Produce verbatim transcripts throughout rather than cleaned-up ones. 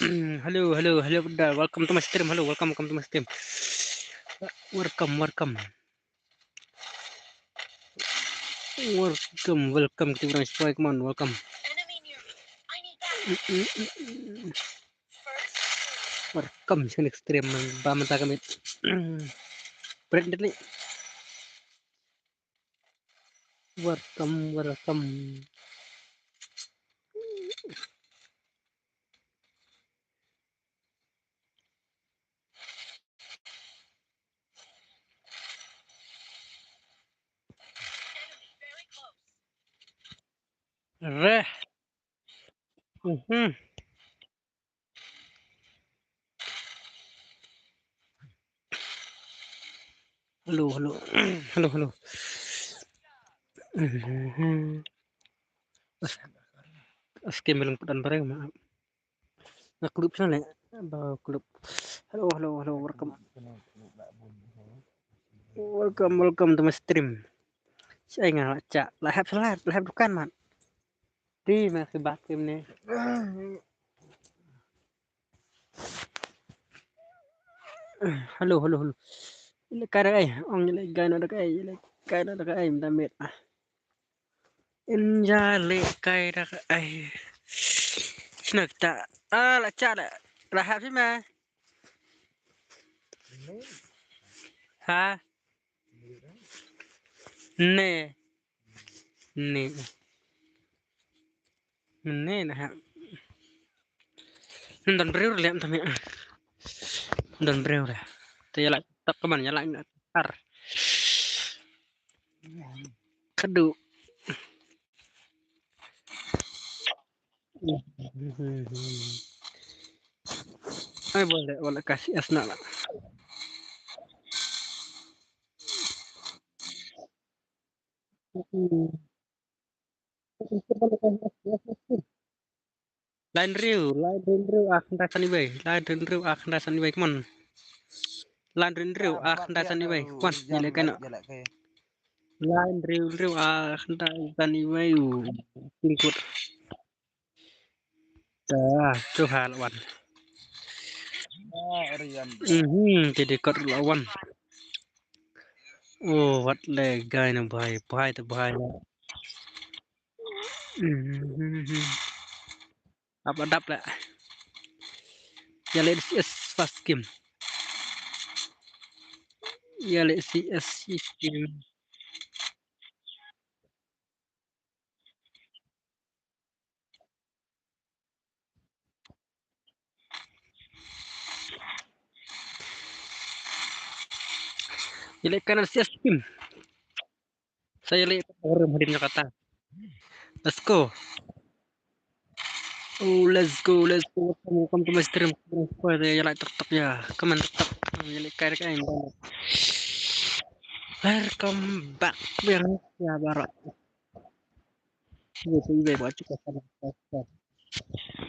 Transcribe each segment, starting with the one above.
Hello, hello, hello, da, welcome to my stream. Hello, welcome, welcome to my stream. Welcome, welcome. Welcome, welcome. Kita orang spoil, come on, welcome. Welcome, sini stream, ba mynta ka miet. Brand ni. Welcome, welcome. Reh. Mhm. Hello, hello. Hello, hello. Mhm. As-, as kembali put dan bareng, maaf. Nga klub sana leh. Ba klub. Hello, hello, hello. Welcome. Welcome, welcome to my stream. Sai nga la cha. La hap salat, la hap dukan, mat. Ti ma ki bak kim ne. Hello, hello, hello. Ile kai da kai, ong ile kai na da kai, ile kai na da kai, mynta miet. Ah. Inja le kai da kai. Snak ta. Ah, la cha la. La hap si ma. Ha? Ne. Ne. Ne na ha. Don briew le tam. Don briew le. Te ya la tak kaman ya la tar. Kadu. Ai, boleh, boleh kasih es nak lah. Lai hynriew, lai hynriew ar khyndai sanwei, lai hynriew ar khyndai sanwei, come on. Lai hynriew ar khyndai sanwei, come on. Ïaleh kai noh. Lai hynriew, hynriew ar khyndai sanwei, u. Tingkut. Ta, tu ha la wan. Mhm, te dei kot la wan. Oh, wat le gai na bhai, bhai te bhai. Mhm. Ap adap le. Ïaleh C S first game. Ïaleh C S first game. Ïaleh kan C S team. Sa ïaleh rim hadien Jakarta. Let's go. Oh, let's go, let's go. Welcome, welcome to my stream. Ïaleh tok tok ya. Come on tok tok. Ïaleh kai kai. Welcome back. Yang ya barak. Ïa, tu ïa, ba ju ka sana.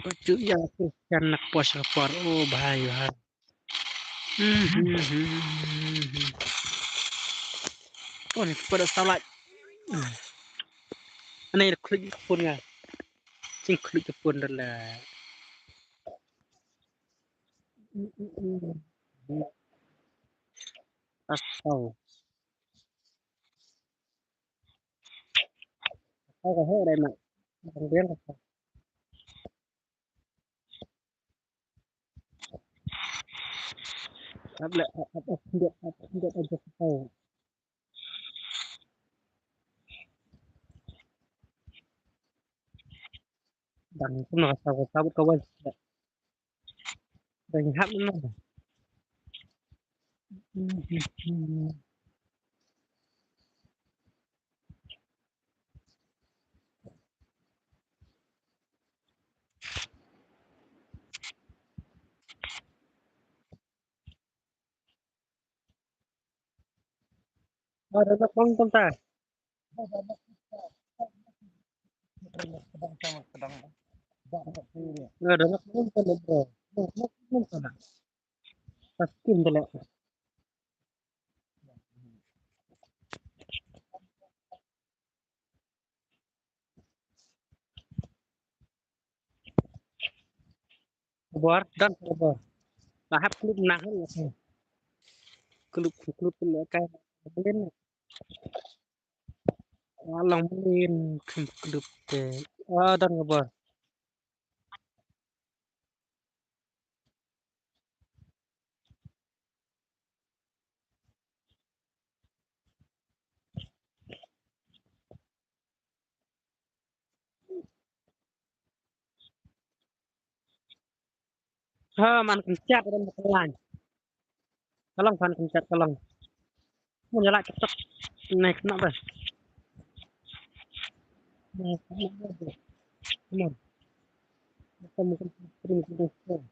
Ba ju ïa, ka sana pos ka por. Oh, bhai, bhai. Hmm, hmm, hmm, hmm, hmm. Oh, ni pada salah. Ani ïa klik ka phone nga. Jing klik ka phone dah lah. Hmm, hmm, hmm. Asal. Asal ka heh dai mat. Bang biang ka. Ap le, ap, ap, ap, ap, ap, ap, ap, ap, ap. Dang kumno ka saw, ka saw ka wal. Dang hap na. Ada nak pang tanta. Ada nak pang tanta, bro. Nak pang tanta. Pasti tanta. Bor, don bor. Ba hap klub na hal. Klub, klub le kai. Along mlin klub te. Ah, don bor. Ha, man kan chat ran kan lain. Ka long, kan kan chat ka long. Mun ïa la TikTok. Next na ba. Next na ba. Come on. Come on, come on.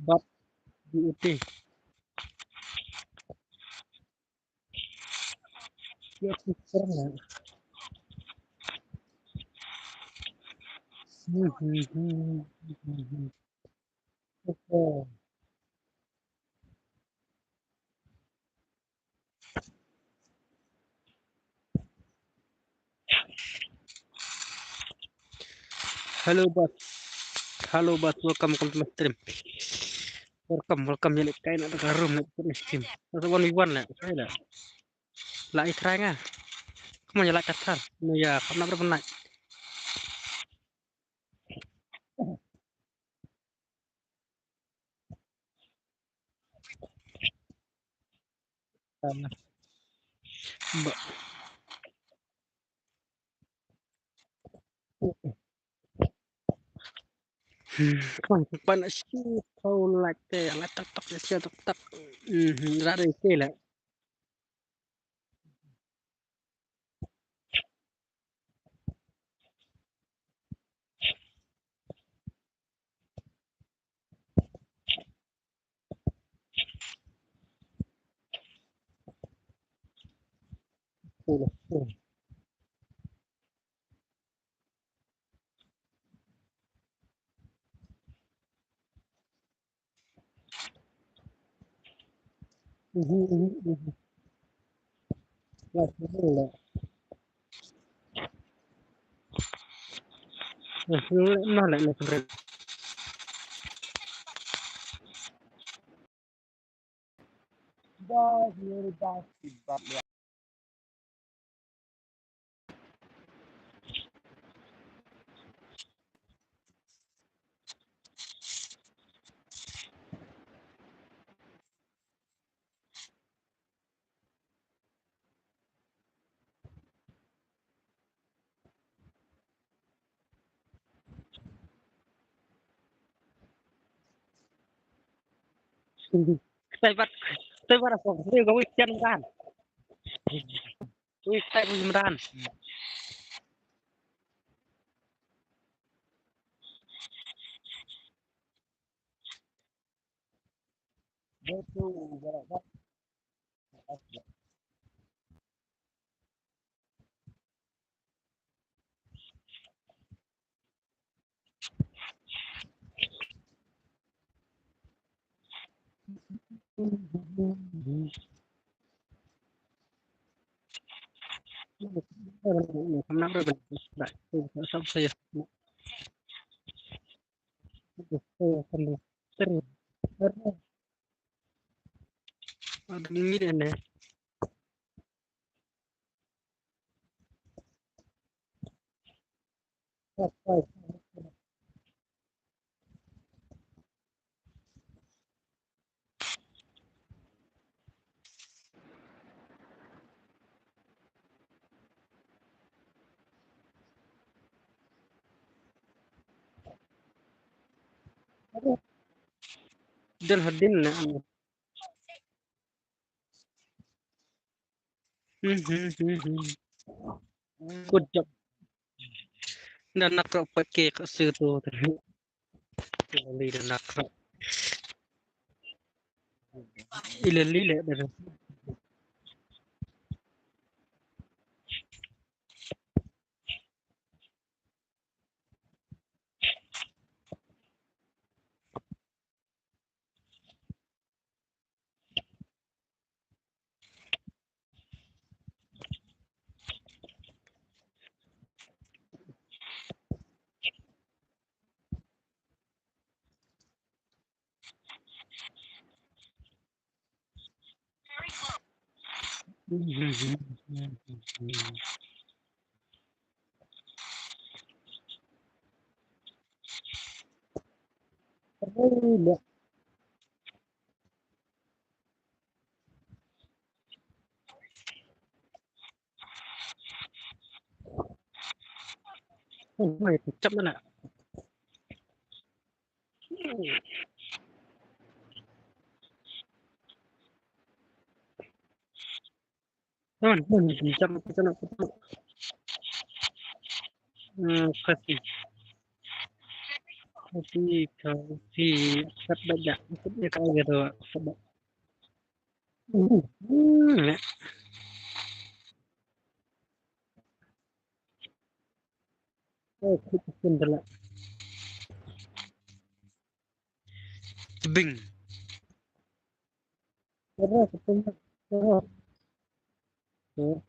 But B O T. Ya, sekarang ya. Hmm, hmm, hmm, hmm, hmm, hmm. Okay. Hello, boss. Hello, boss. Welcome, welcome to my stream. Welcome, welcome. Ïa leit kai na ka room na ka stream. That's one v one la. Sai la. La i try nga. Come on, ïa leit ka thar. No, ïa, kam na berapa naik. Ba. Hmm, kan, kan shi kau lak te, lak tak tak, shi tak tak. Hmm, rare ke la. Stay back, stay back, stay back, stay back. Wih, stay back, Imran. Dal hadin na. Hmm, hmm, hmm, hmm. Good job. Dan nak rok pakai kat situ. Ilali dan nak rok. Ilali le dan. Come on, come on, jump, jump, jump. Hmm, kasi. Kasi, kasi, sabat dah. Sabat dah, kau gitu, sabat. Hmm, hmm, ya. Oh, kita pun dah lah. Tebing. Terus, terus, terus. Terus.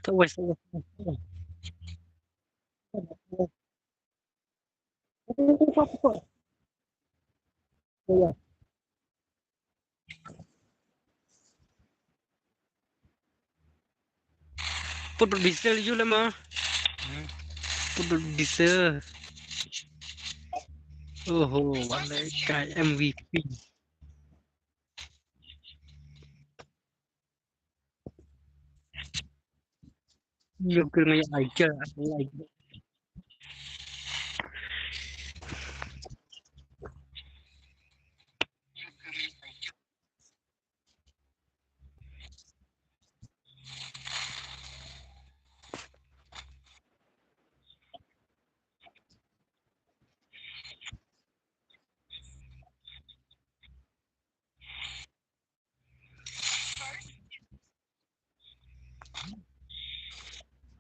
Tak wes, tak wes, tak wes. Put bad biser ju lama. Put bad biser. Oho, wale kai M V P. Yo kena ya aja, aja.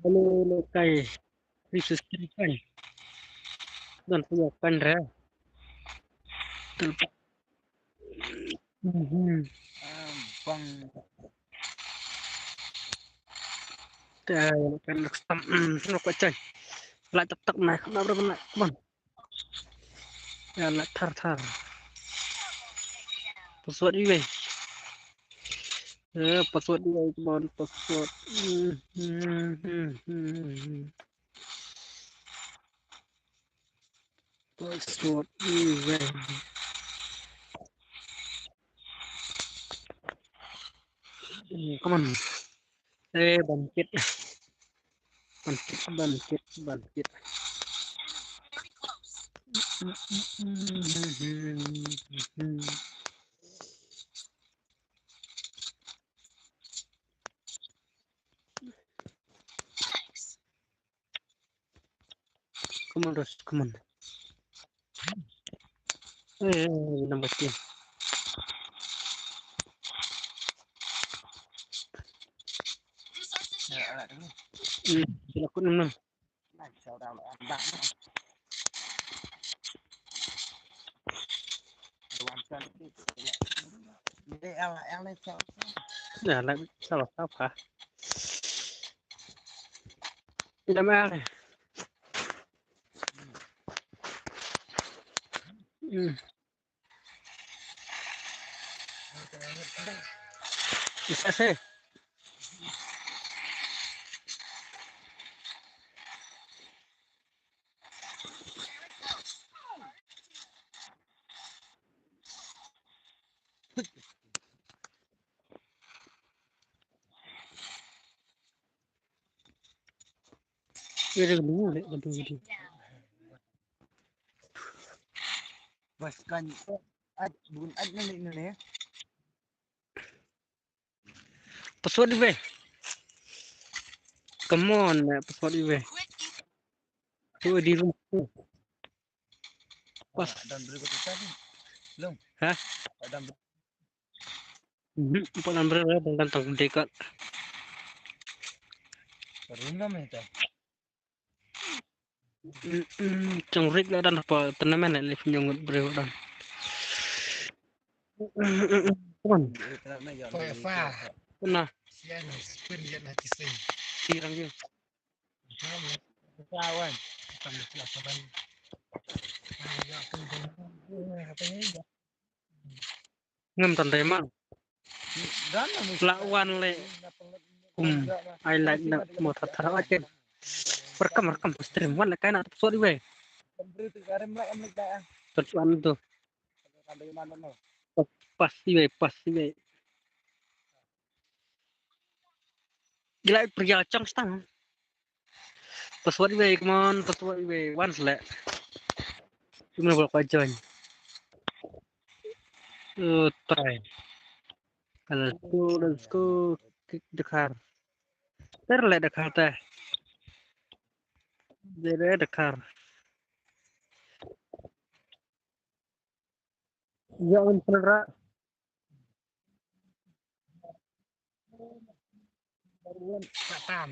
Hello, hello, kai. This is Kirikan. Don punya kan ra. Telpa. Mhm. Bang. Kai, kan, hmm, nak baca. Lah, tak, tak, nah, nak berapa, nak? Bang. Ïa la thar thar. Password iwei. Eh, password iwei, come on, password. Hmm, hmm, hmm, hmm, hmm. Password iwei. Hmm, come on. Eh, bangkit. Bangkit, bangkit, bangkit. Come on, Ross, come on. Eh, eh, eh, number ten. Hmm, sila ko enam, enam. Dah, lah, salah, salah. Dah, mal. Hmm. Isa, sir. Bas kan, at bun at nani nani. Password iwei. Come on, eh, password iwei. Tu di room. Pas. Dan beri ko tu tadi. Long. Hah? Dan beri. Mhm, pas dan beri, dan, dan tang dekat. Room nama itu? Mm, mm, chong rit la dan pa tournament la lip nyong ngut breu dan. Mm, mm, mm, mm. Come on. Fa, fa. Kuna. Sian, spin, yan, hati, sing. Tirang je. Come on. Ngam tan dei ma. La wan le. Hmm. I like that mo that that. Okay. Welcome, welcome to stream. Wan le kai na tu sori we. Tuan tu. Pas iwe, pas iwe. Gila pria chang stang. Password iwe, come on, password iwe, once le. Cuma boleh kau join. Oh, try. Let's go, let's go. Kick the car. Ter le the car te. There the car. Ya, on pernah. Satan.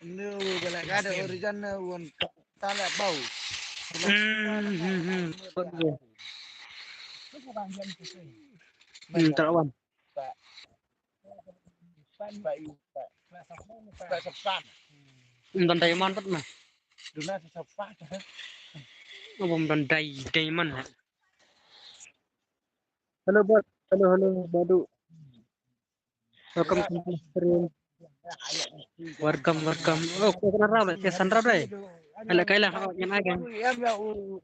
Lu gala kada original wan tala bau. Hmm, hmm, hmm. Hmm, tak wan. Ym don diamond pat ma. Ym don dai diamond. Hello bot. Hello, hello Badu. Welcome to the stream. Welcome, welcome. Oh, ko kena rau lah, ke san rau dai. Ala kai lah, oh, ngan ai kan.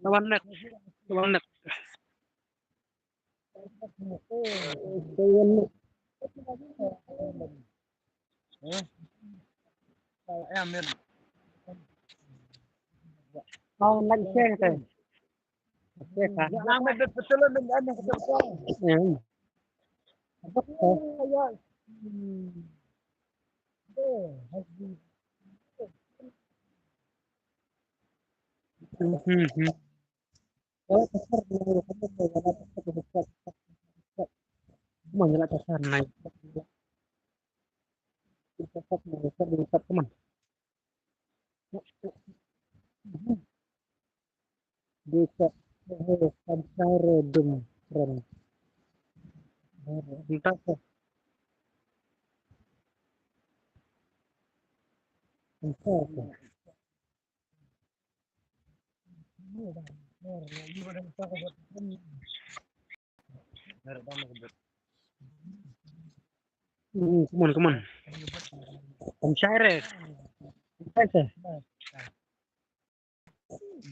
Lawan next. Lawan next. Come on, you like that sound nice. Come on. Desa, eh, Kamsare Dum Kren. Entah apa. Entah apa. Hmm, come on, come on. Kamsare. Kamsare.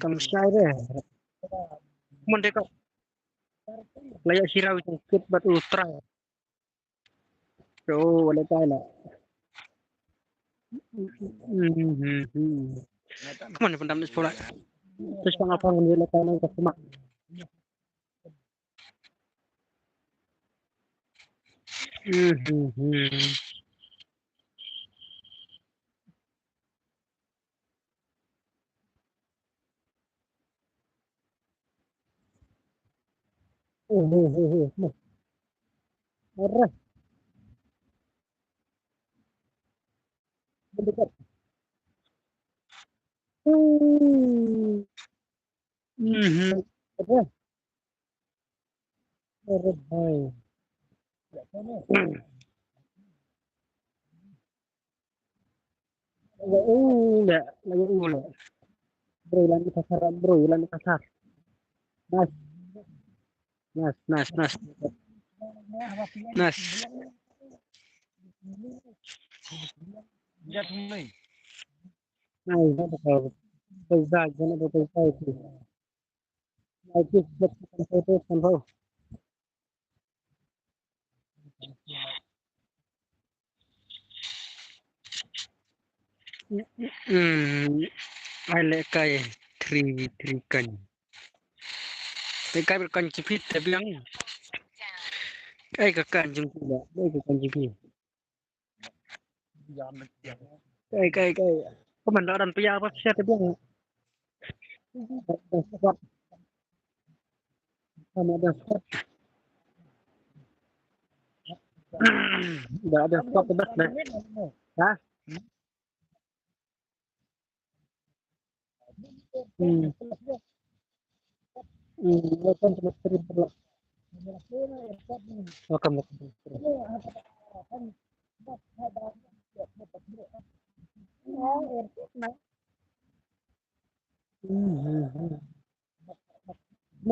Kamsare. Come on, take off. Layak sirau jengkit batu try. Oh, boleh try lah. Come on, pendam ni sekolah. Terus pang apa ngambil letak nang ke semak. Oh, oh, oh, oh. Arah. Mendekat. Hmm. Mhm. Arah. Arah, hai. Lagi ule, lagi ule. Bro, lagi kasar, bro, lagi kasar. Nice. Nice, nice, nice. Nice. Nice, nice. Nice, nice. Hmm, ai leh kai three three kan. Leh kai ber kan jipit te biang. Ai ka kan jingpit la, ai ka kan jipit. Kai, kai, kai. Ko man la don pia ba sia te biang. Sama ada squad. Dah ada squad tebas dah. Ha? Hmm. Hmm, welcome to the stream, bro. Welcome, welcome to the stream.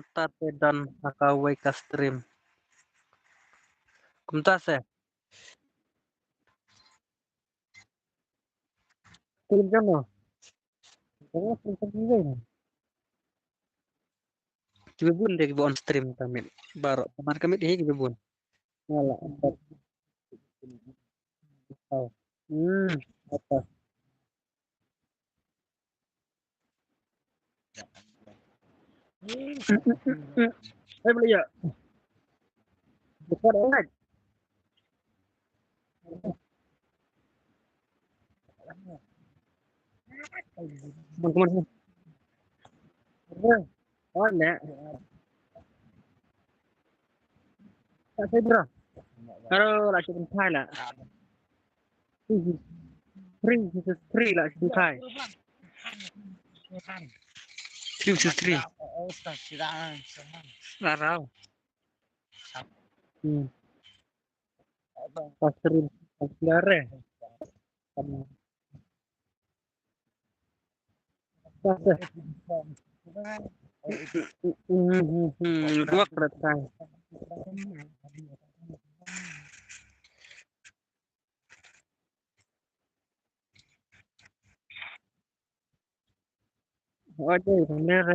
mynta te don ha kawei ka stream. Kumta se. Stream jong no. Jong no stream jong no. Kiba bun de kiba on stream ka miet. Baroh. Ka miet hi kiba bun. Nga la. Oh. Hmm. Apa? Hey, boleh ya? Buka dah, kan? Bang, kemana? Oh, nak. Tak saya, bro. Kalau lah, cuba try lah. Three, three lah, shu kai. Three, three, three. Rarau. Hmm. Pasrin, pasrin. Dua kereta. Aduh, bener.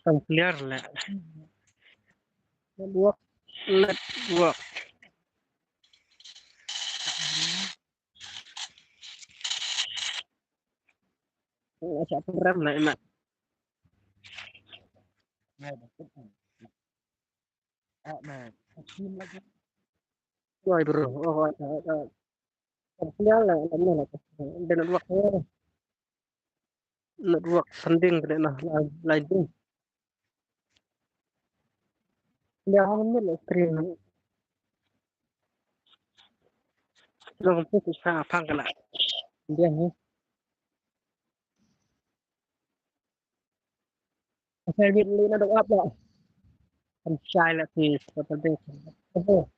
Kan clear lah. Network. Network. Nga sa program lah, Mat. Wai, bro. Oh, oh, oh, oh. Signal lah, lah, lah, lah. Dia network, eh. Network sending kena lah, lah, lah, itu. Dia hang ni lah screen. Long tu susah apa kena. Dia ni. Saya bit ni nak doa pula. Kan shai lah si Saturday. Oh.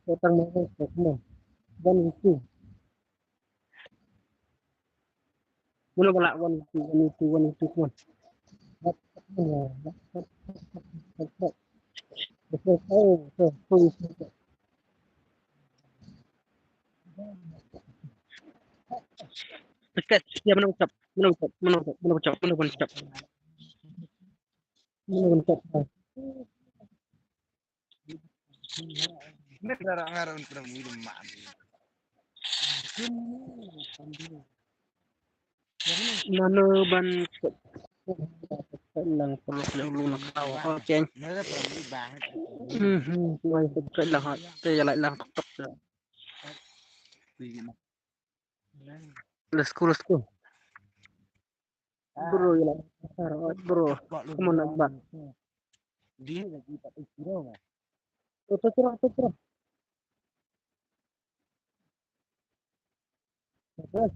Datang mana? Mana? One two. Mula bala one two, one two, one two, one. Dekat, ya, mana ucap? Mana ucap? Mana ucap? Mana ucap? Mana ucap? Mana ucap? Mano ban lang perlu lu nak tahu. Oh, ceng. Hmm, hmm, tuan dekat lah. Te jalan lang tok tok. Let's go, let's go. Bro, ya lah. Bro, come on, Akbar. Dia lagi tak tahu kira lah. Terus, terus, terus, terus. Terus.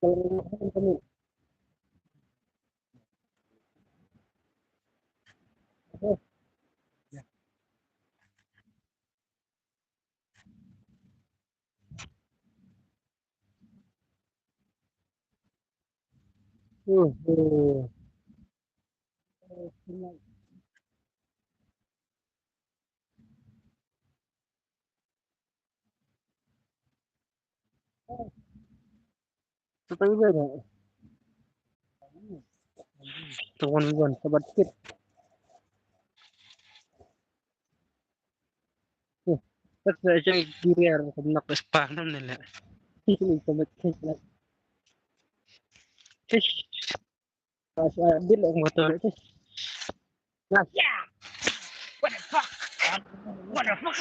Kalau nak kami. Terus. Ya. Tang wan wan sabat kit. Tak sa jang giriar kumnak spa nam nila. Ini sabat kit la. Tish. Bil ong motor tish. Nah. What the fuck? What the fuck?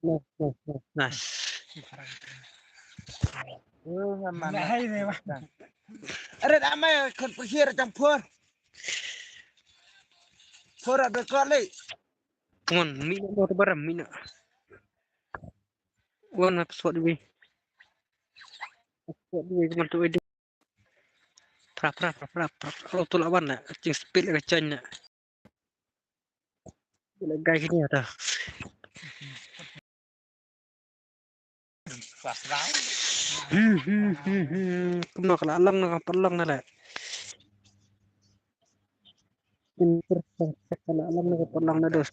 Nah, nah, nah. Nah. Hai ni wah. Are amai khut pahir campur. Come on, mina mo to baram, mina. Wan na password wi. Password wi, come on to edi. Pra, pra, pra, pra, pra. Alo, tu lawan na. Ching speed la ka chanya. Bila gai kini ada. Hmm, hmm, hmm, hmm. Kumno ka la long na ka pat long na le. Ka la long na ka pat long na dos.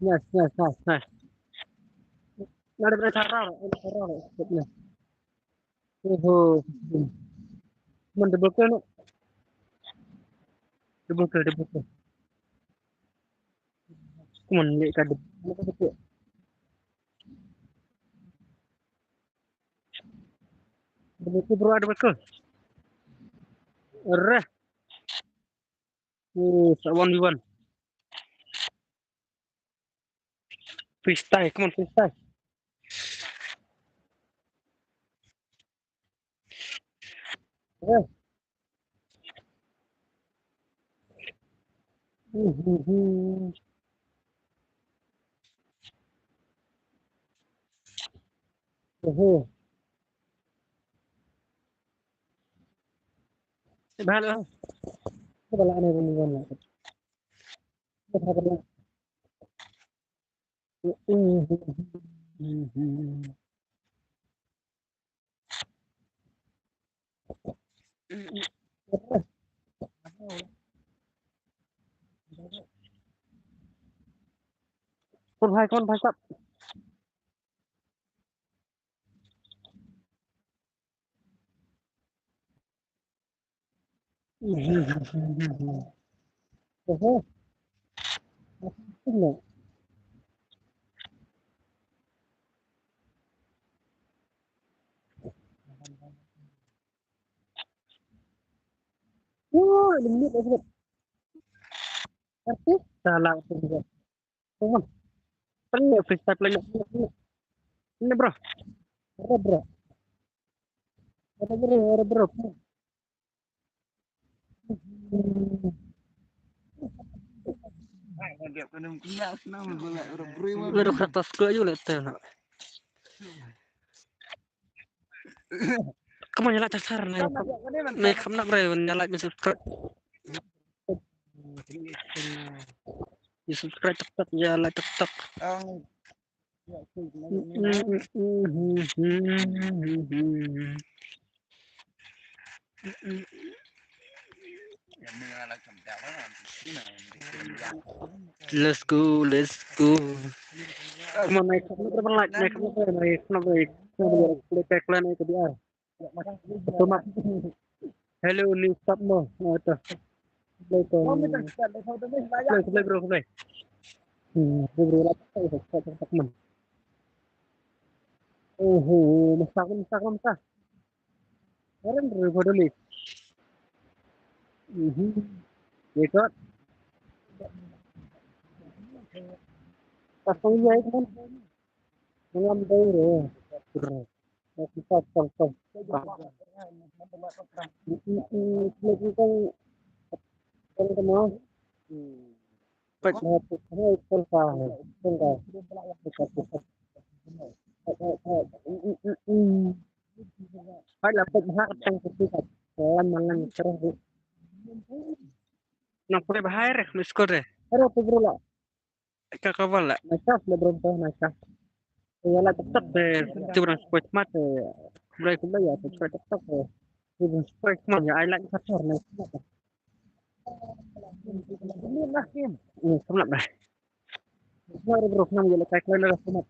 Nice, nice, nice, nice. Nada bre tharau, tharau. Oho. Man double kill no. Double kill, double kill. Come on, le ka double kill. Double kill, bro, double kill. Re. Oh, sa one v one. Freestyle, come on, freestyle. Yeah. Mm-hmm. Mm-hmm. Bhalo. Bhalo, ane bhalo, bhalo. Kon bhai, kon bhai sab. Oho. Oh, ini minit dah sebut. Artis salah tu juga. Come on. Play freestyle, play. Play, bro. Bro, bro. Bro, bro, bro, bro. Bro, kata sekolah juga lah tu. Come on, ïa like, tap tap, ne. Ne, kham nap re, ïa like, subscribe. Ïa subscribe tap tap, ïa like tap tap. Let's go, let's go. Come on, ne, kham nap re, like, ne, kham nap re, ne, kham nap re, kham nap re, klik, klik, klik, ne, ke biar. Hello, new sub mo. Oh, ito. Play ko. Play, play, bro, play. Hmm, bro, bro, la, play, play, play, play, man. Oho, masak, masak, masak. Eren, bro, bro, dali. Mhm. Record. Pasang ya, itu kan. Ngam dai, bro. Bro. Ka ka wala. Nice shot, bro, nice shot. Ïa la tak tak te tu rang squash mat te. Kumlai kumlai ïa te squash tak tak te. Tu rang squash mat ïa ai la ka tar na. Ni lah kin. Ni kumlap dah. Kumlap dah bro, kumlap ïa la kai kumlap dah kumlap.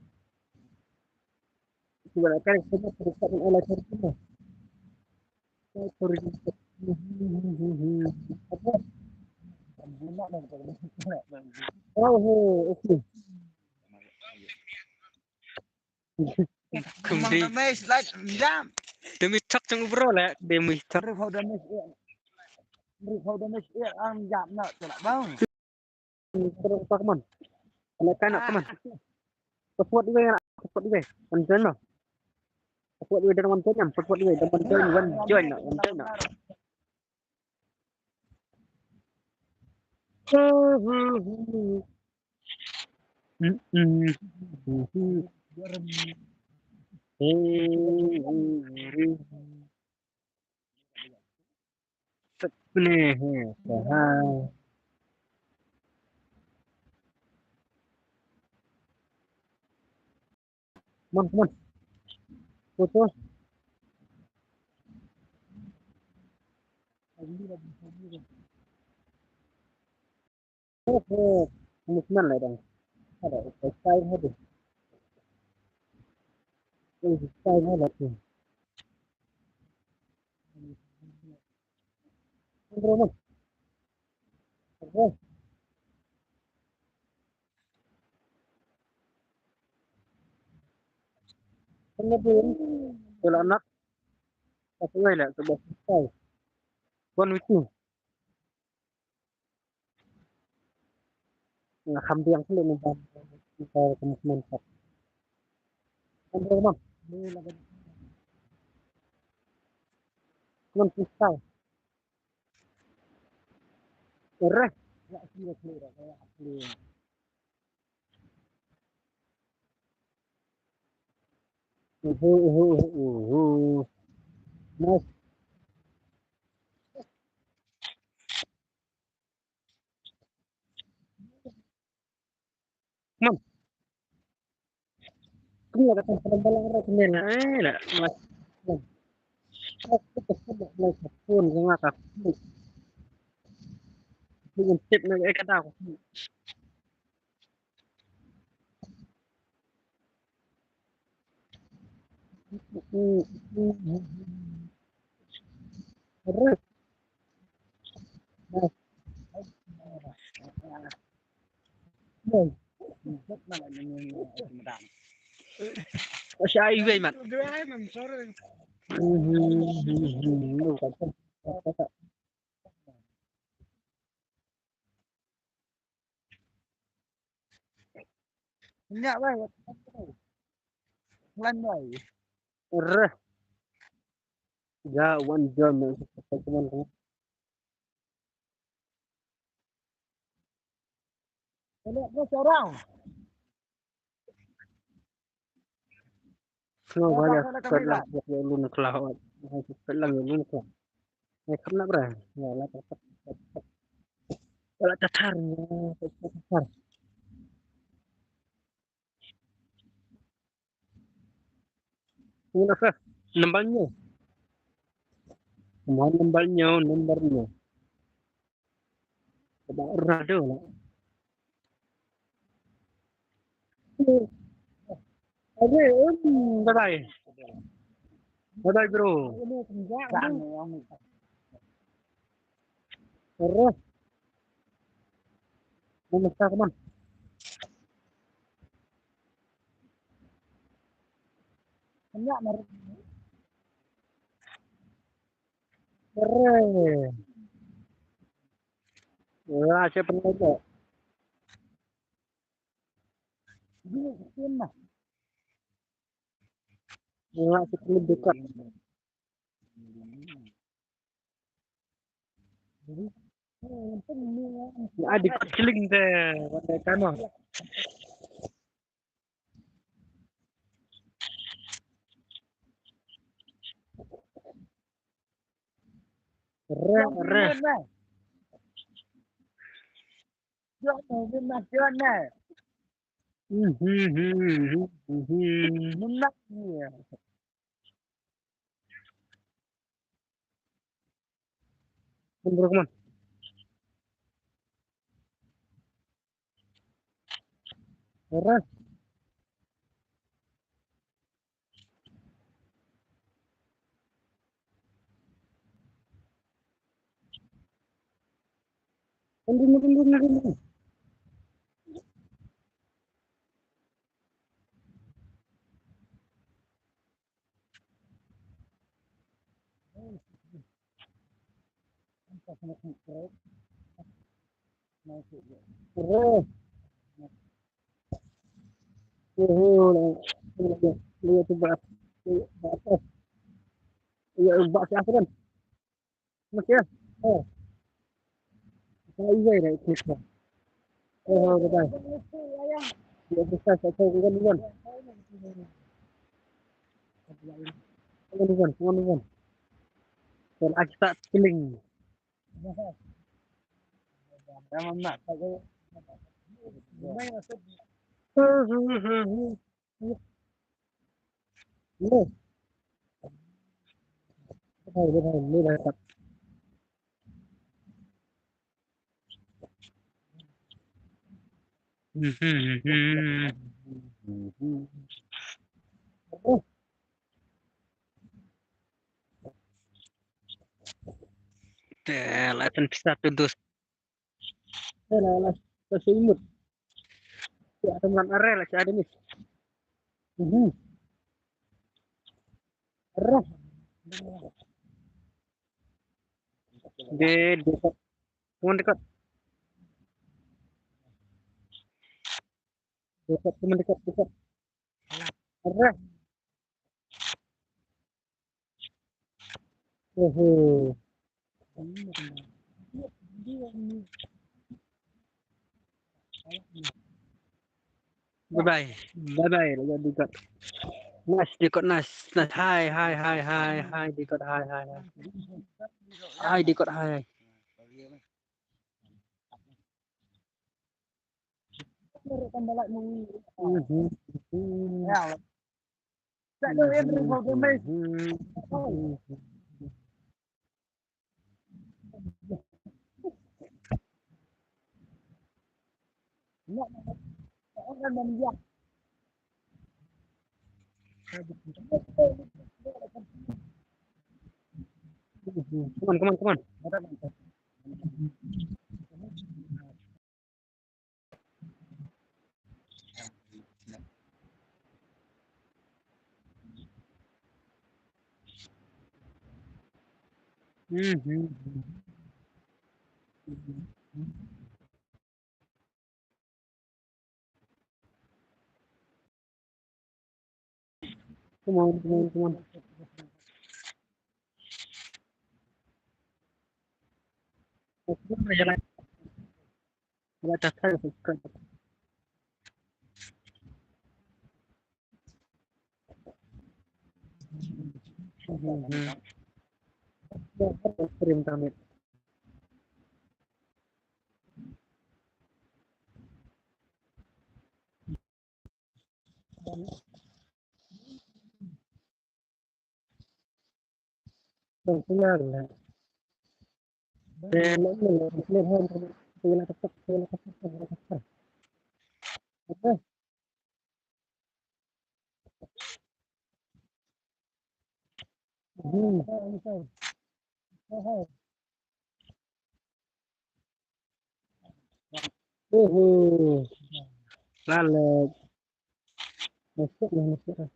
Kumlap kai kumlap dah kumlap ïa la kai kumlap. Oh, okay. Kum di. Damage, like, jam. Damage tak jong bro le, damage tak. Rif hau damage, eh. Rif hau damage, eh, ang jam na, tu lah bang. Terus tak man. Ana kan nak man. Support iwe, support iwe. Wan join no. Support iwe dan wan join, support iwe dan wan join, wan join no, wan join no. Come on, come on. Go, go. Oho, movement lai dang. Ada, style hadu. Style hadu. Bro, man. Oho. Kena pun. Kalau nak. Apa ngai lah, sebuah style. One week ni. Nga kham biang kali ni bang. Kita kena sementak. Kan dia mam. Kan susah. Reh. Uhu, uhu, uhu, uhu. Nice. Come on. Come on, datang pada balang rak ni lah. Eh, lah. Lah. Lah. Lah, kita sebab lah, phone ke ngakak. Phone tip nak, eh, kata aku. Masih ai wei mat. Nya wei. Lan wei. Reh. Ja wan jam na teman ko. Ini ko seorang. Snow ba ya ka la ya lu na kla. Ka la ya lu na kla. Ai kham na bra. Ya la ta ta. La ta tar. Ina ka number nyo. Mo number nyo, number nyo. Ba rado la. Ade, em, bye bye. Bye bye, bro. Ere. Namaskar, teman. Ere. Wah, siapa nih? Wah, siapa nih dekat? Adi kot kiling te, wate kano. Re, re. Hmm, hmm, hmm, hmm, hmm, hmm. Menang dia. Come on, bro, come on. Ora. Tunggu, tunggu, tunggu, tunggu. Masih ya? Oh. Saya iya, ya, itu. Oh, betul. Ya, bisa, saya tahu, bukan, bukan. Bukan, bukan, bukan, bukan. Kalau kita keliling. Jangan nak. Hmm, hmm, hmm, hmm. Ini. Ini, ini, ini, ini. Te, la tan pisa tu dus. Te, la, la, la, sa imut. Ya, teman are la sa ada ni. Mhm. Are. Dia dekat. Teman dekat. Dekat, teman dekat, dekat. Are. Oho. Bye bye. Bye bye. Lagi Dikot. Nice, Dikot, nice. Nice. Hai, hai, hai, hai, hai, Dikot, hai, hai, hai. Hai, Dikot, hai. Mhm. Come on, come on, come on. Mhm. Come on, come on, come on. Uhu. Lalet. Masuk lah, masuk lah.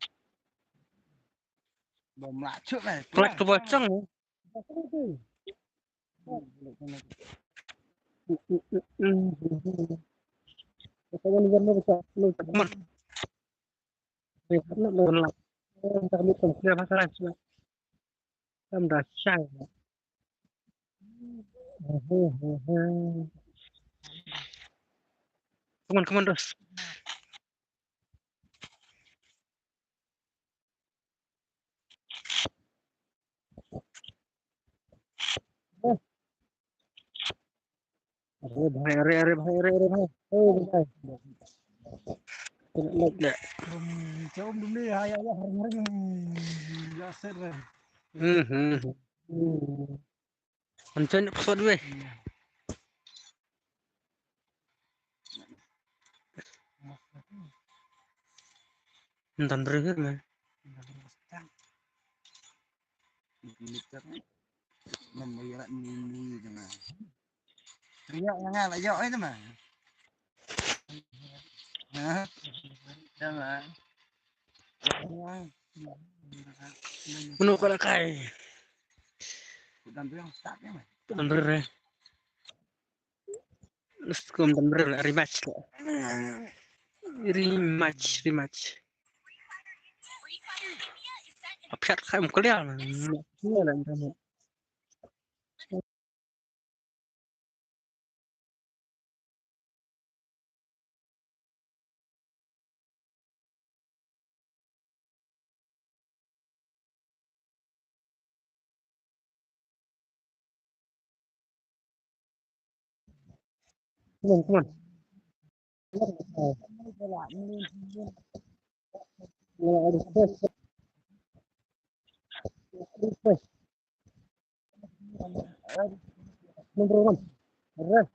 Bom lacuk lah. Plek tu bocong. Come on. Come on, come on. Come on, come on, Dos. Are bhai, are, are bhai, are, are bhai. Oh, bhai. Kena lek dah. Rum, cawm dum ni, ha, ya, ya, haring, haring. Ya, set, haring. Hmm, hmm, hmm. Hmm. Ancen episode weh. Ntan berengah mah. Iya, yang ala yo itu mah. Hah? Dah mah. Menurut kau lah kai. Udah bilang start ya, mah. Udah berengah. Let's go, rematch. Rematch, rematch. Apyat khai muklial. Come on, come on. Number one. Rest.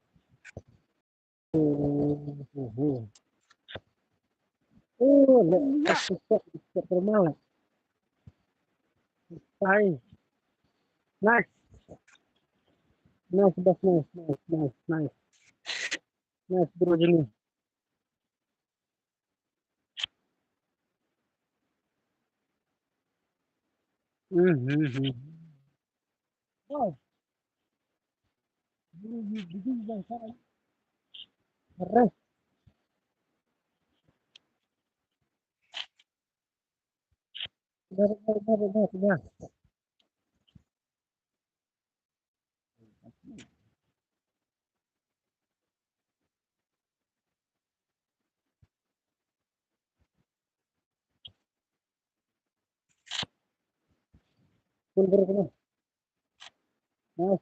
Oh, let us stop, stop for a moment. Nice. Nice, boss, nice, nice, nice, nice. Nice, bro, Jimmy. Hmm, hmm, hmm. Oh. Full break na. Nice.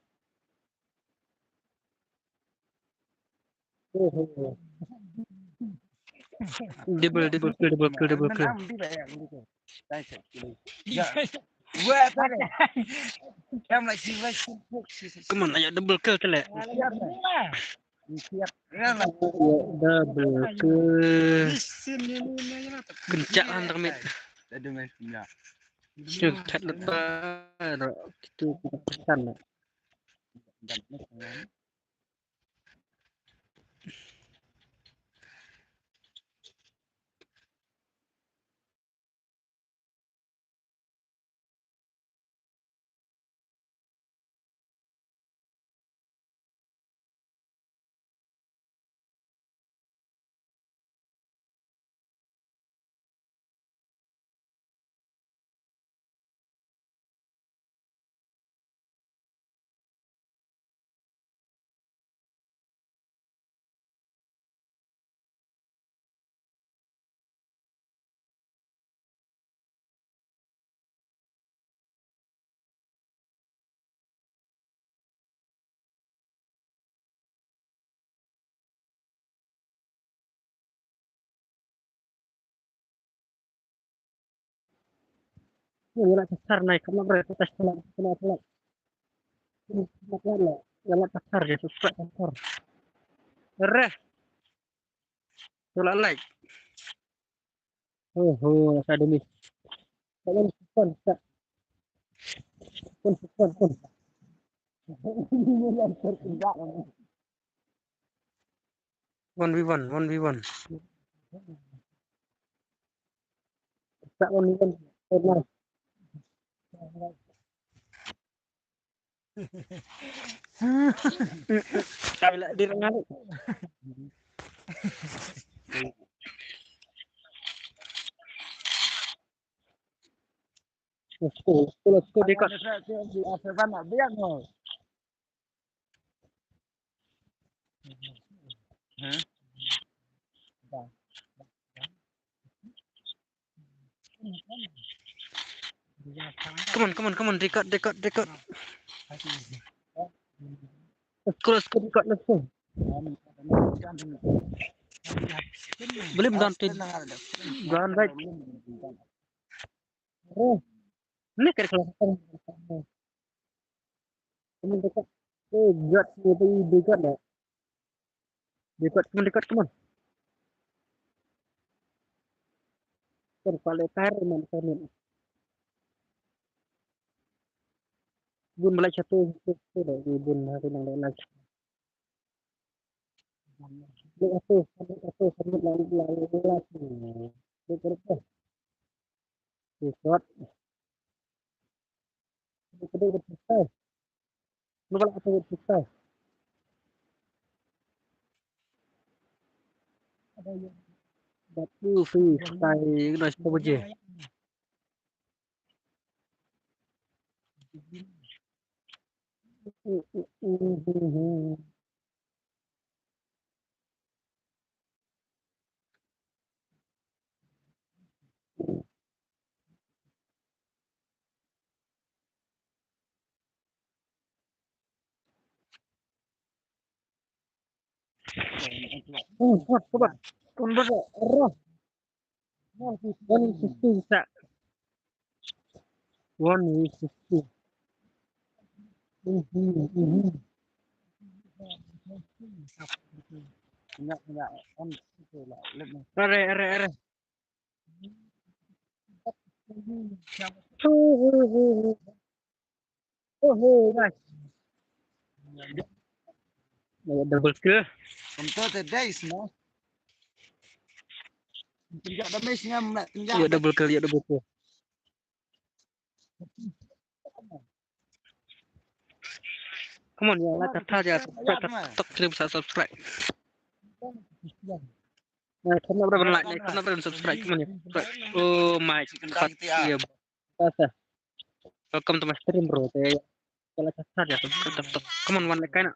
Oh, oh, oh. Double, double kill, double kill, double kill. Come on, ayo double kill tele. Double kill. Kencak lah ntar mit. Sini kat lepas. Itu kita pesan lah. Ïa la ka sar nai, kam nak bre, ka tas la, ka la, ka la. Ïa la ka sar, ïa la ka sar. Re. Tu la like. Oh, oh, sa demi. Sa demi, sa. Pun, pun, pun. One v one, one v one. Sa one v one. Kami lah di tengah ni. Let's go, let's go, let's go, Dikot. Come on, come on, come on, Dikot, Dikot, Dikot. Let's go, let's go, Dikot, let's go. Blim don te don bai. Oh, ni kar kelas. Kamu dekat. Eh, gat ni tu dekat dah. Dekat, come on, dekat, come on. Kan kalau tar man kan. Bun belai satu, satu, satu dah, bun hari nang dah lagi. Dekat tu, dekat tu, dekat tu, dekat tu. Dekat tu. Dekat tu. Batu freestyle kena satu baje. Oh, kuat, kuat. Kuat, kuat. Roh. One fifty sa. One fifty. Mhm, mhm. Are, are, are. Oh, oh, oh, oh. Oh, oh, guys. Ya, double kill. Untuk today's, no? Tunjuk damage nya, nak tunjuk. Ya, double kill, ya, double kill. Come on, ya, like, tap, tap, ya, subscribe, tap, tap, tap, subscribe. Eh, come on, bro, like, come on, bro, subscribe, come on, ya, subscribe. Oh my God, ya. Welcome to my stream, bro. Te, ya, like, tap, tap, ya, subscribe, tap, tap. Come on, wan leh kai na.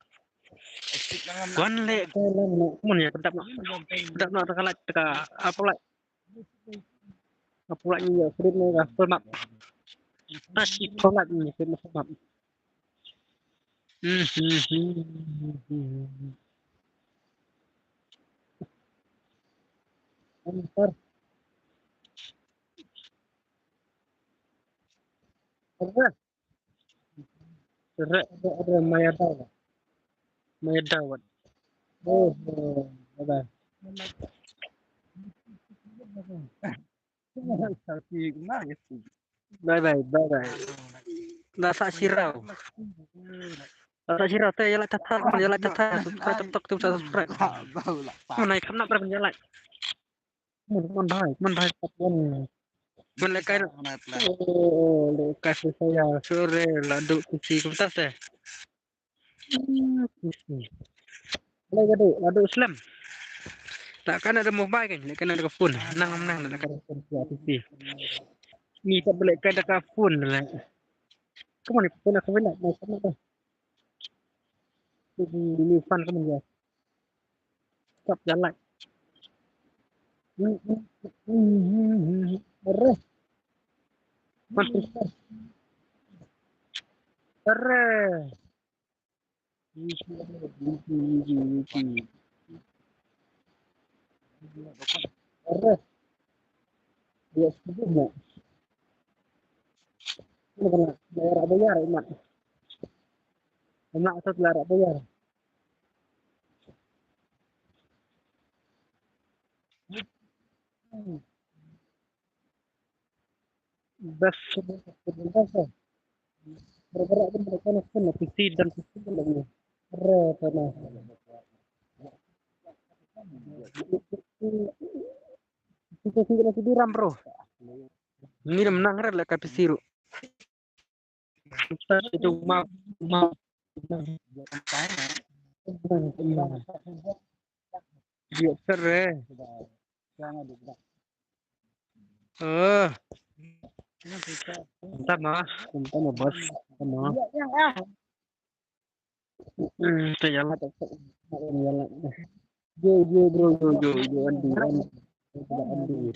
Wan leh kai na, come on, ya, tap, tap, tap, tap, like, tap, apa, like. Apa lagi ya, Fred ni dah full map. Masih full map ni, Fred full map. Hmm, hmm, hmm, hmm, hmm. Enter. Enter. Re, re, re, Maya Dawat. Maya Dawat. Oh, oh, bye bye. Bye bye, bye bye. Dah sa sirau. Dah sa sirau te, ya like, tap, tap, ya like, tap, tap, subscribe, tap, tap, tap, subscribe. Mana ikan nak berapa ya like? Mon, mon bhai, mon bhai, mon. Mon leh kai na. Oh, leh kai sa ya, sore, la du kusi kumta se. Leh ka du, la du slam. La kai na da mobile kan, leh kai na da ka phone. Nang, nang, la kai na da ka phone, ya, P C. Ni tak boleh kai da ka phone leh. Come on, phone aku nak, nak, nak. Ni, ni, ni, fun, come on, ya. Stop jalan. Terus. Terus. Terus. Dia setuju nak. Mana kena bayar, bayar, Mat. Mat, tu lah bayar. Bas, bas, bas. Bergerak pun mereka nak kena P C dan P C pun tak boleh. Berapa nah? Kita sendiri lagi diram, bro. Ni dah menang red lah K P C ru. Dia sere. Eh. Entah mah, entah mah bos, entah mah. Hmm, te ya lah, te ya lah. Yo, yo, bro, yo, yo, yo, Andi, Andi. Andi.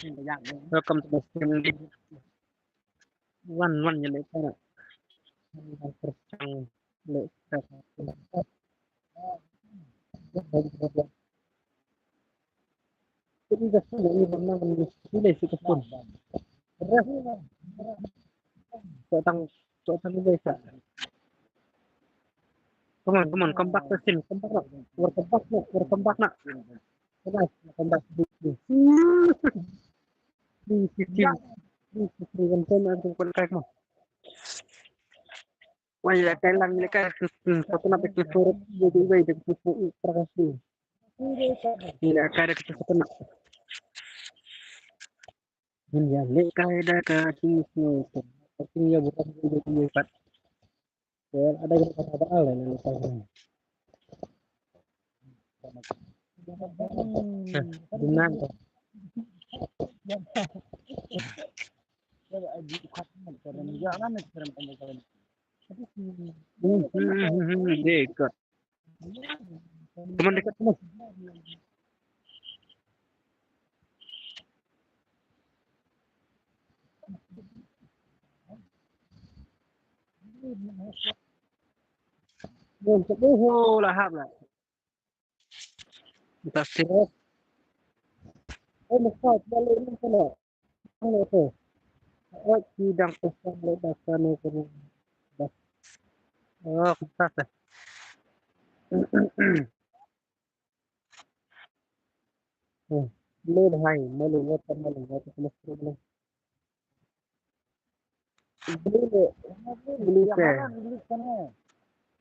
Welcome to my stream, Andi. Wan, wan, ya leh ka. Wan, wan, terus, leh ka. Ini memang ini sih ke pun. Sotang, sotang ini sa. Come on, come on, come back to scene, come back now. We're come back now, we're come back now. Come on, come back. This is this is this is Wai la kai lang, la kai, hmm, satu nak bikin surat, jadi wai, bikin surat, terkasih. Ila kai da kata satu nak. Ila kai da kata satu nak. Tapi ya bukan jadi lipat. Ya, ada yang kata apa lah, lalu kai. Nah, benar. Hmm, hmm, hmm, hmm, hmm, dia ikut. Teman dekat sana. Belum sembuh lah hap lah. Entah sih. Oh, mesti balik ni sana. Ano to? Oi, ki dang pesa le da kano ko. Oh, kumta te. Hmm. Le hai, malu wata, malu wata, malu wata. Le, le, le te.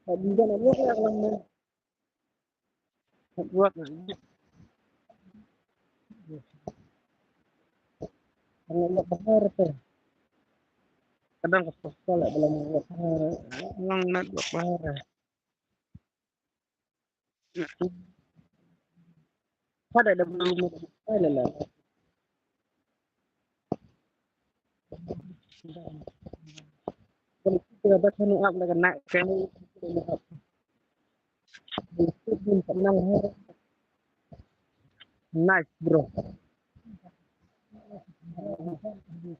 Di da na le lang. Network. Ang network bahar te. Kadang ka pasta la dalam network bahar. Lang network bahar. Kada ada belum. Ay, la, la. Kalau kita dapat anu up lah kena kena up. Itu pun tenang. Nice, bro.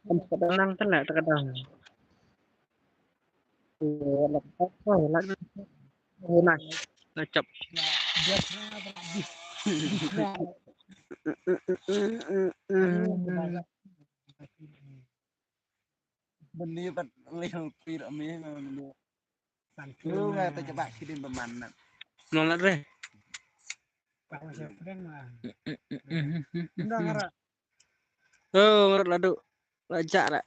Kan kadang tenang, terkadang. Oh, nice. Nice job. Beli bat lil pir ami. Lu nga ta jaba kidin ba man na. Nong lat re. Nda ngara. Oh, ngarap ladu. Lajak dah.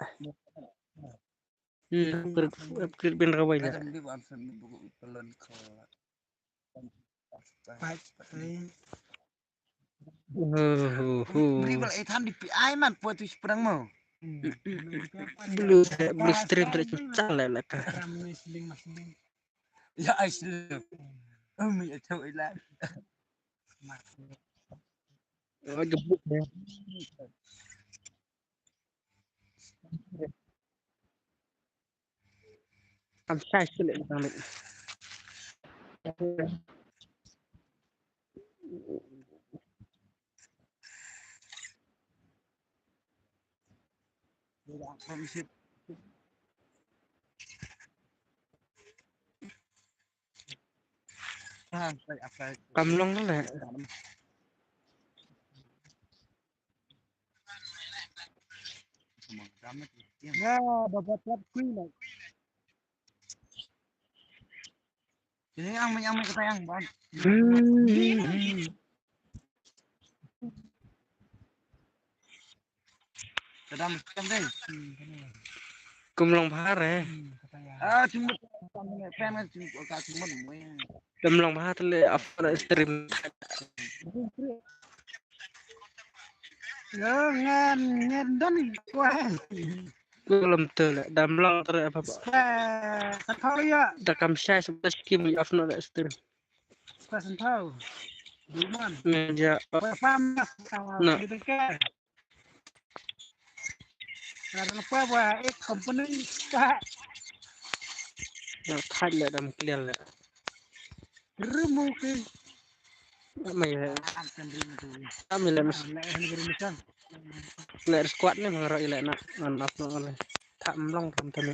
Hmm, upgrade, upgrade bin rawai dah. Adam di wan sen buku pelon ko. Baik, baik. Huh, huh, huh. Beri bal ai than di pi ai man po tu seperang mau. Hmm. Blue, blue stream tak cecang lah lah ka. Ram ni seling mas seling. Ya ai seling. Hmm. Umi ai tau ai lah. Oh, gebuk ya. Kam shai shu leh tang leh. Kam long leh. Ya, dapat kuat kui lah. Ini yang, yang kata yang ban. Hmm. Kadang macam deh. Kum long bha re. Ah, cuma pen kan cuma ka cuma. Dam long bha te leh ap na stream. Yo ngan ngan don ko. Kum long te leh dam long te leh apa apa. Sa thau ya. Da kam shai sa skim ap na stream. Sa thau. Duman. Ngan ja. Apa apa. Na. Kita ke. Karena apa, wah, eh, company, Pak. Ya, thait leh dam clear leh. Rumu ke. Amai leh. Amai leh mas. Leh squad ni mangro ileh na. Ngan ap no leh. Tham long tham tham.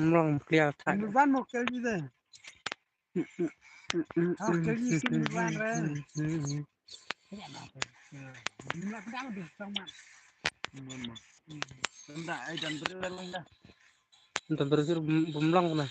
Long clear thait. Ban mo ke ji de. Thau ke ji sim ban re. Don beri bum long na.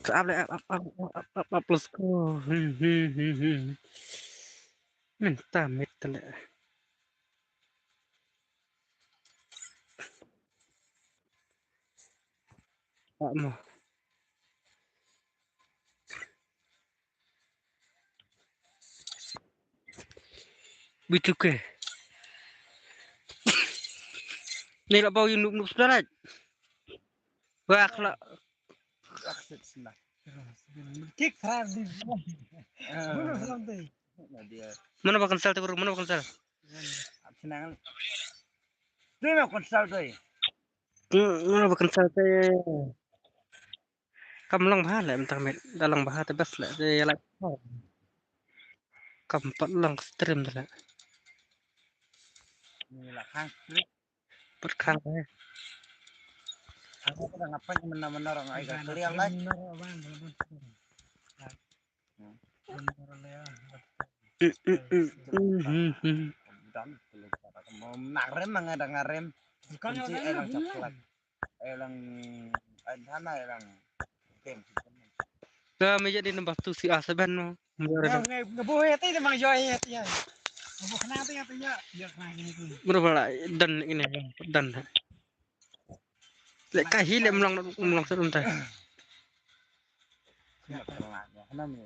Ap le, ap, ap, ap, ap, ap, ap, let's go. Hmm, hmm, hmm, hmm. Mynta miet te le. Ap mo. Bituke. Ni la bau yu nup nup sudah lah. Wah, kalau Kik keras di. Mana ba cancel tu, mana ba cancel? Senang. Tu memang cancel tu. Hmm, mana ba cancel tu? Kam long bha le, mentang met da long bha te bas le, te ya la. Kam pat long stream te le. Ni la khang stream. Pat khang le. Aku dah ngapain, mana-mana orang ai ka clear lai. Dam, nak rem, mana ada ngarem. Kunci ai lang caklat. Ai lang, ai dana ai lang. Tem. Ka mi jadi number two C R seven no. Nga, nga, nga buh ïa ti, te mang joi ïa ti ïa. Nga buh kena ti ïa ti ïa. Ïa kena kena ti. Bro, bala, done ini, done. Lek ka hi lek mlong, mlong sat mynta. Kena kena ni.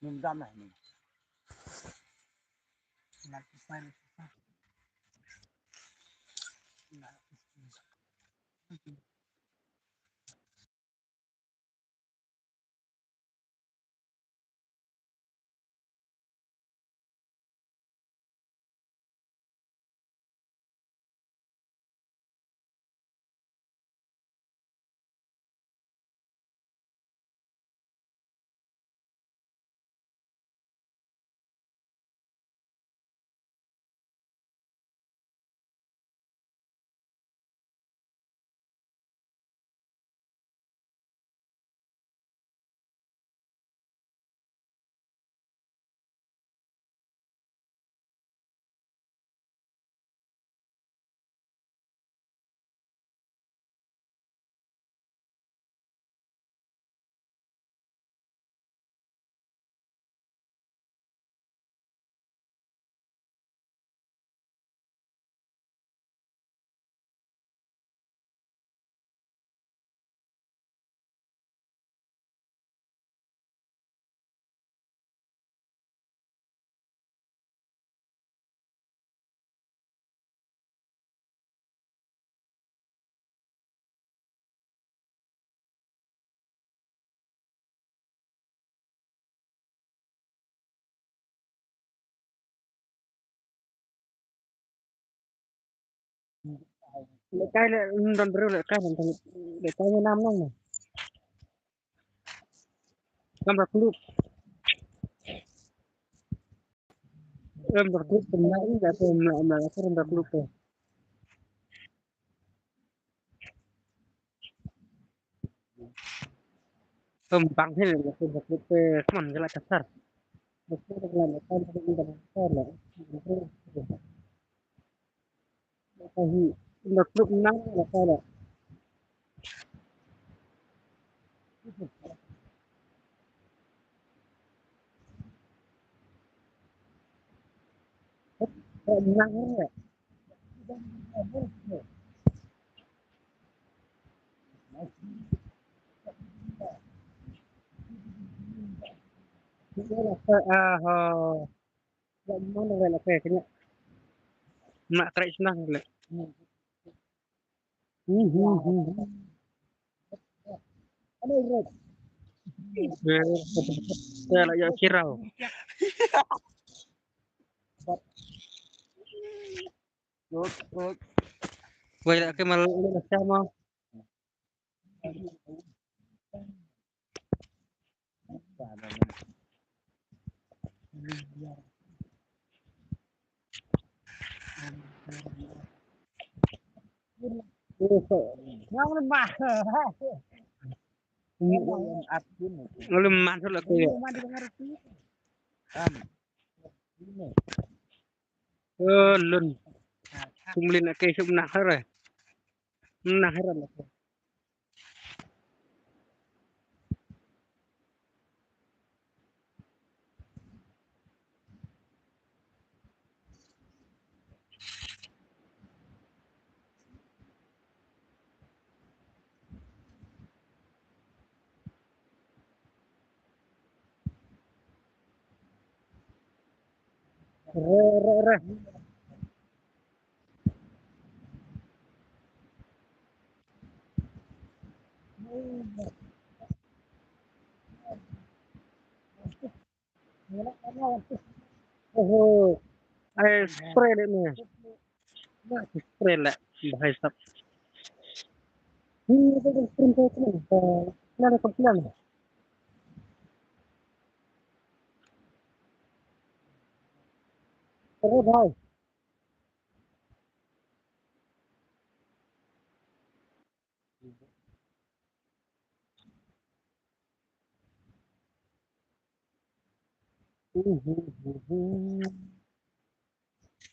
Ni dam lah ni. Lehkai leh, mm, don briew lehkai, don, lehkai ne nam nang. Kam da klub. Kam da klub, kam na ing da, kam na, na, kam da klub te. Kam bang hil, kam da klub te, kam jala kasar. Kam jala kasar, kam jala kasar. Ka hi, ina klub nang na ka la. Nang ya. Ah, oh. Mak krai senang le. Hmm, hmm, hmm. Saya lah ya kirau. Wei lah ke mal sama. Ngam lemah. Ngam lemah tu lah tu ya. Lun. Kumlin ake sum nah hare. Nah hare lah. Re, re, re. Oho. Ai, spray deh ni. Nah, spray lah. Bahaya sap. Ini tu spray tu ni. Nah, ada pangkilan. Terus, hai.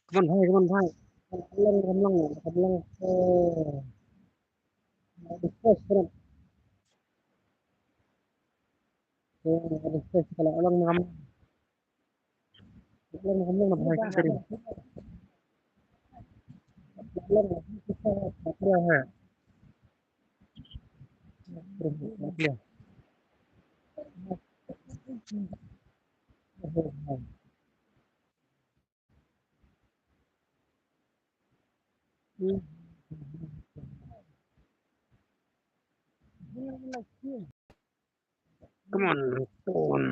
Come on, bhai, come on, bhai. Come along, come along, come along. Eh. Refresh, friend. Eh, refresh, kalau along, come along. Come on, come on.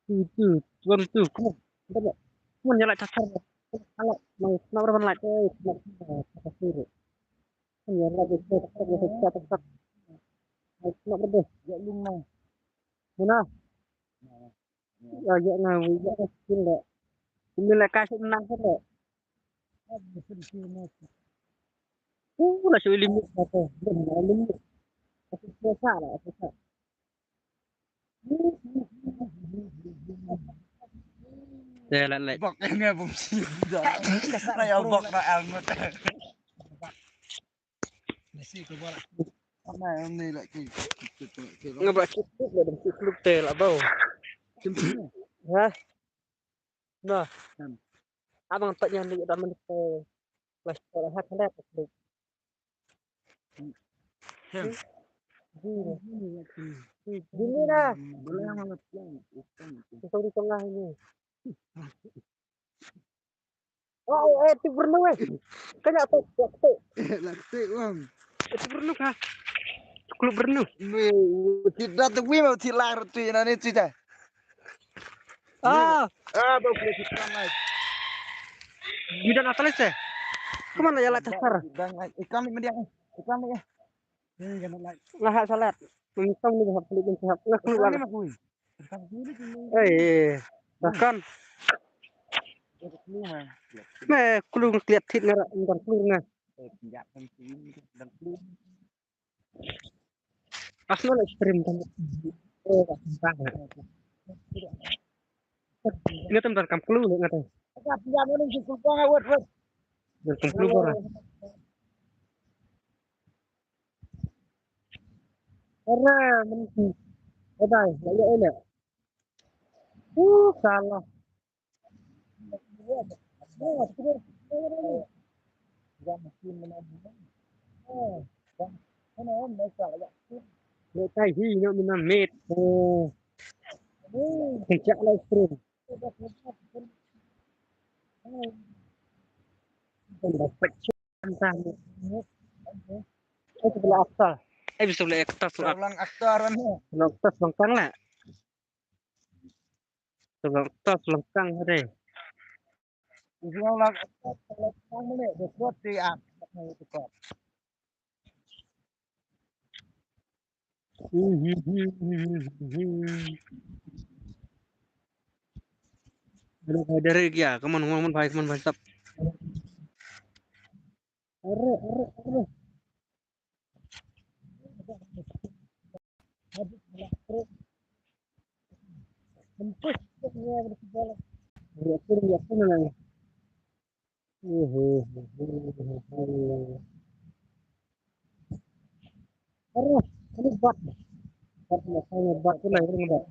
Two, two, one, two, come on. Come on, ya lah kasar. Alah, mau kenapa orang like? Eh, kenapa? Kasar. Kan ya lah, kasar, kasar, kasar, kasar. Kenapa deh? Ya lu mau. Mana? Ya, ya, nah, ya, skin deh. Ini lah kasih menang kan deh. Uh, lah shu limit lah tu. Dah limit. Aku biasa lah, aku tak. Te la leh. Bok ïa nga bym sngewthuh. Ka sah na ïa bok na almut. Nga ba ki klub, ba ki klub te la bau. Ha? Nah. Abang tak nyan ni dah menit. Lah, lah, ha, kena tak. Dini dah. Kita di tengah ini. Oh, eh, tu perlu eh. Kena tu, tu. Lati bang. Itu perlu kah? Klub perlu. Tidak tu wi mau tilar tu yang ni tu dah. Ah, ah, ba klik iklan live. Ngi don atas eh. Kemana ya lah tasar? Iklan live, iklan live media. Iklan live. Ini jangan live. Nah, salat. Minta ni hap klik, hap. Nah, keluar. Iklan live, kuy. Iklan live, kuy. Eh, bahkan. Iklan live. Me klung kliat thit ngara, ngara klung na. Eh, penjat kan sini, dan klung. Arsenal extreme kan. Oh, tentang. Ini tentang kam clue ni ngata. Kam clue bora. Ora, mensi. Odai, ya, ya, ya. Uh, salah. Lekai hi no mina met. Oh. Kencak live stream. Entah. Eh, sebelah aktor. Eh, sebelah aktor, sebelah. Sebelah aktor, sebelah aktor, sebelah aktor lah. Sebelah aktor, sebelah aktor, sebelah aktor, sebelah aktor, sebelah aktor. Ada, ada lagi ya, come on, come on, come on, come on, come on. Are, are, are. Hempus, ya, ya, ya. Aduh, ini bat. Bat, bat, bat, bat, bat.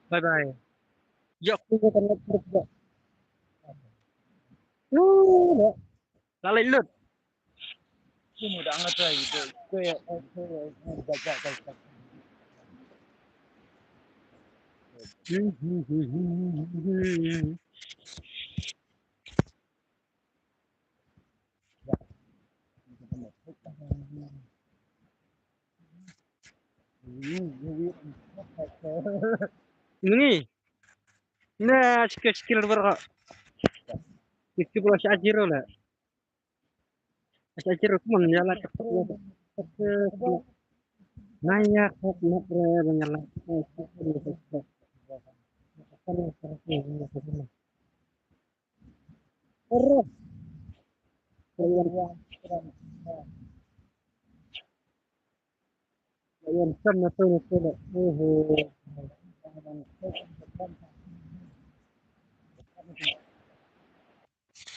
Bye bye. Yok. Lalai lut. Ngi. Na skill, skill bar. Skill bar sa zero la. Sa zero, come on, ya la. Na ya, kok nak re, ya la.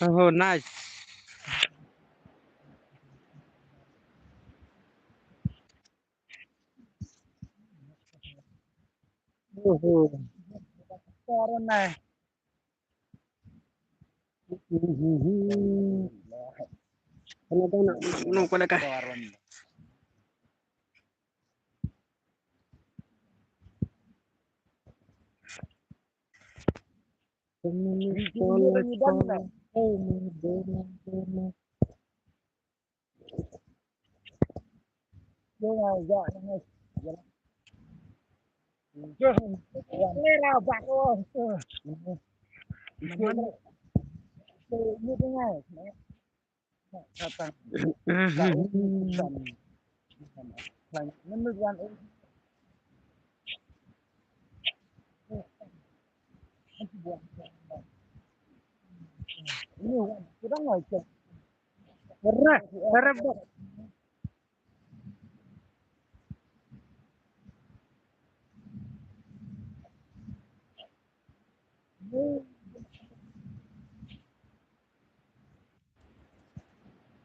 Oh, nice. Oh, nice.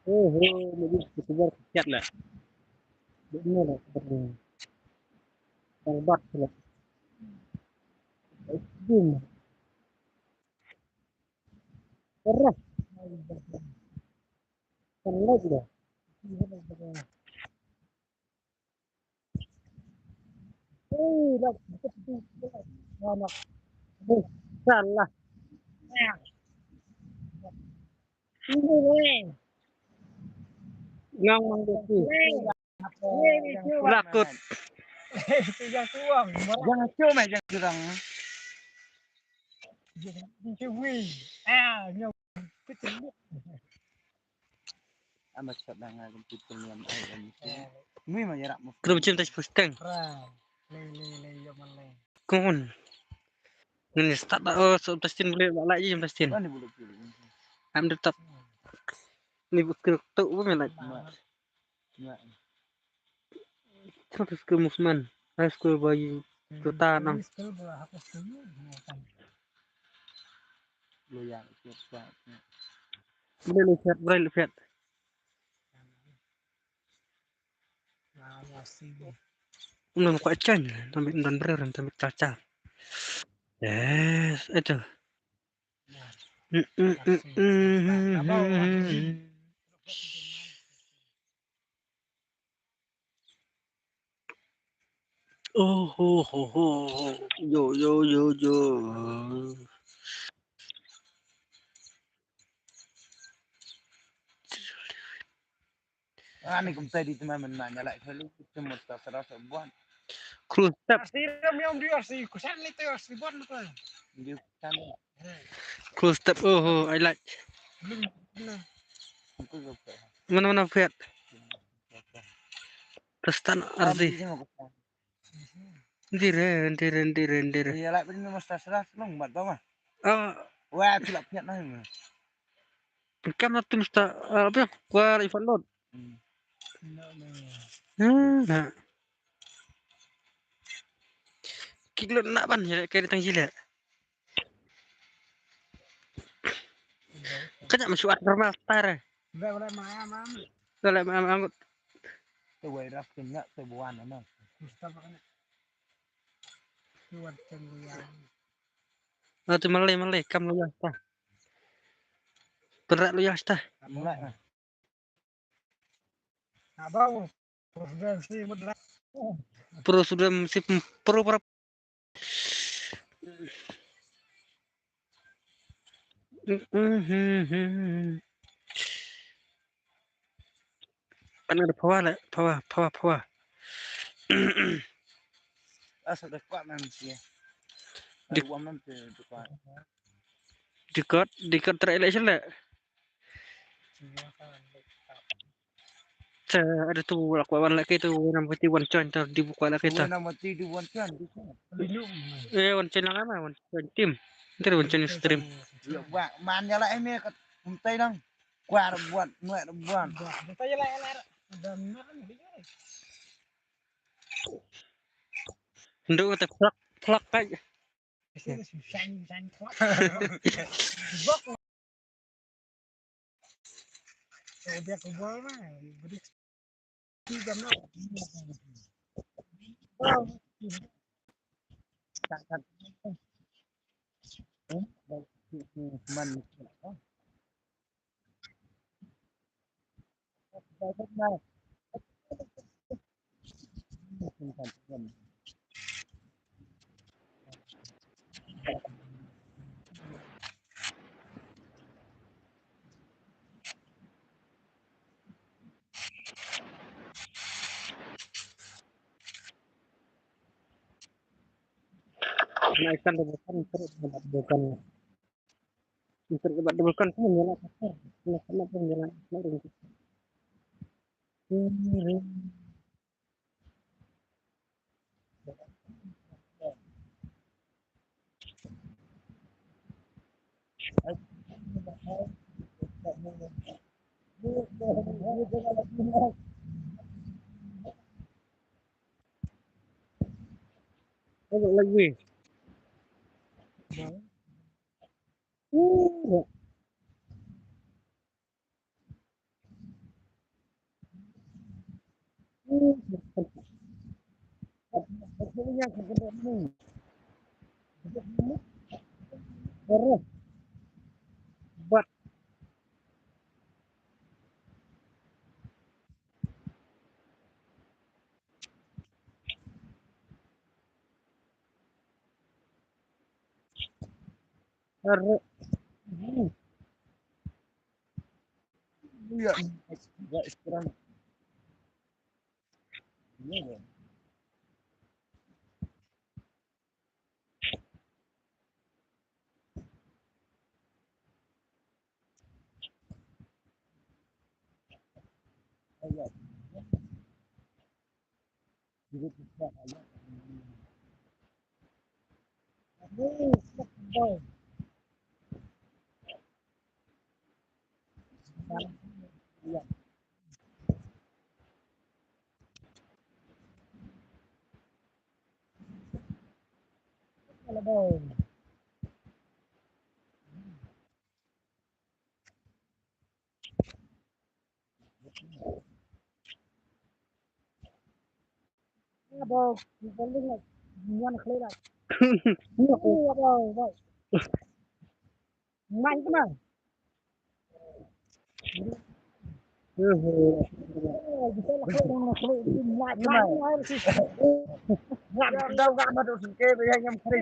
Oh, oh, mungkin sekedar cat lah. Benar lah, benar. Tang bat lah. Din. Terus. Terus dah. Eh, dah. Anak. Eh, salah. Ini ni. Ngang mang desi. Rakut. Jangan cium eh, jangan curang. Jangan cium. Ah, nyau. Amat sat dah ngai lem pit pengniam ai lem pit. Nui ma yarak mo. Kru chim tas pusteng. Ra. Le le le yo male. Kon. Ngin start dah, oh, so testin boleh, ba lai jim testin. Kan boleh pilih. Am tetap. Ni bukir tu pun melai. Mak. Mak. Terus ke movement. High school boy. Kota nang. Lo yang siap. Boleh lihat, boleh lihat. Ym don kwah jan, ym don briew, ym don cha cha. Yes, itu. Oh ho ho ho. Yo yo yo yo. Ani kumta di teman men nanya lagi kali kita mau tak serasa buat. Cruise step. Asli ram yang dia asli kusan itu asli buat betul. Dia kusan. Cruise step, oh, oh, I like. Belum pernah. Itu juga. Mana mana Fiat. Tristan Arzi. Ndire, ndire, ndire, ndire. Iya lah, ini mesti serah long mat ba mah. Ah. Wah, tu lah piat nah. Kam na tim sta, ah, apa ya? Kuar ifan lot. Hmm. Hmm, na. Kik lot nak ban ya, kayak datang gila. Kan nak masuk normal star. Enggak boleh main, Mam. Boleh main, Mam. Tu wai ras kenyat tu buan mana. Ustaz apa kena? Tuan tenggulang. Ah, tu malai, malai, kam lu ya sta. Perak lu ya sta. Mulai. Abang, program si mudra. Pro sudah si pro pro. Kan ada power lah, power, power, power. Asal dah kuat man sia. Di- Ada uang man tu kuat. Dikot, dikot ter election lah. Sa ada tu la kwah wan la kai tu, wan nam pati wan join tu, di bu kwah la kai tu. Wan nam pati di wan join di. Eh, wan join la ma, wan join team. Ntar wan join stream. Ya ba man ya la eme kat umtai nang. Kwah buat, nuai buat. Ndu te plak plak kai. Nai kan da bukan, kan da bukan. Ntar ka bat da bukan, kan nyala ka. Kan nyala ka. Agak lagi. Ere. Bat. Ere. Ya, ya, sekarang.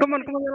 Come on, come on.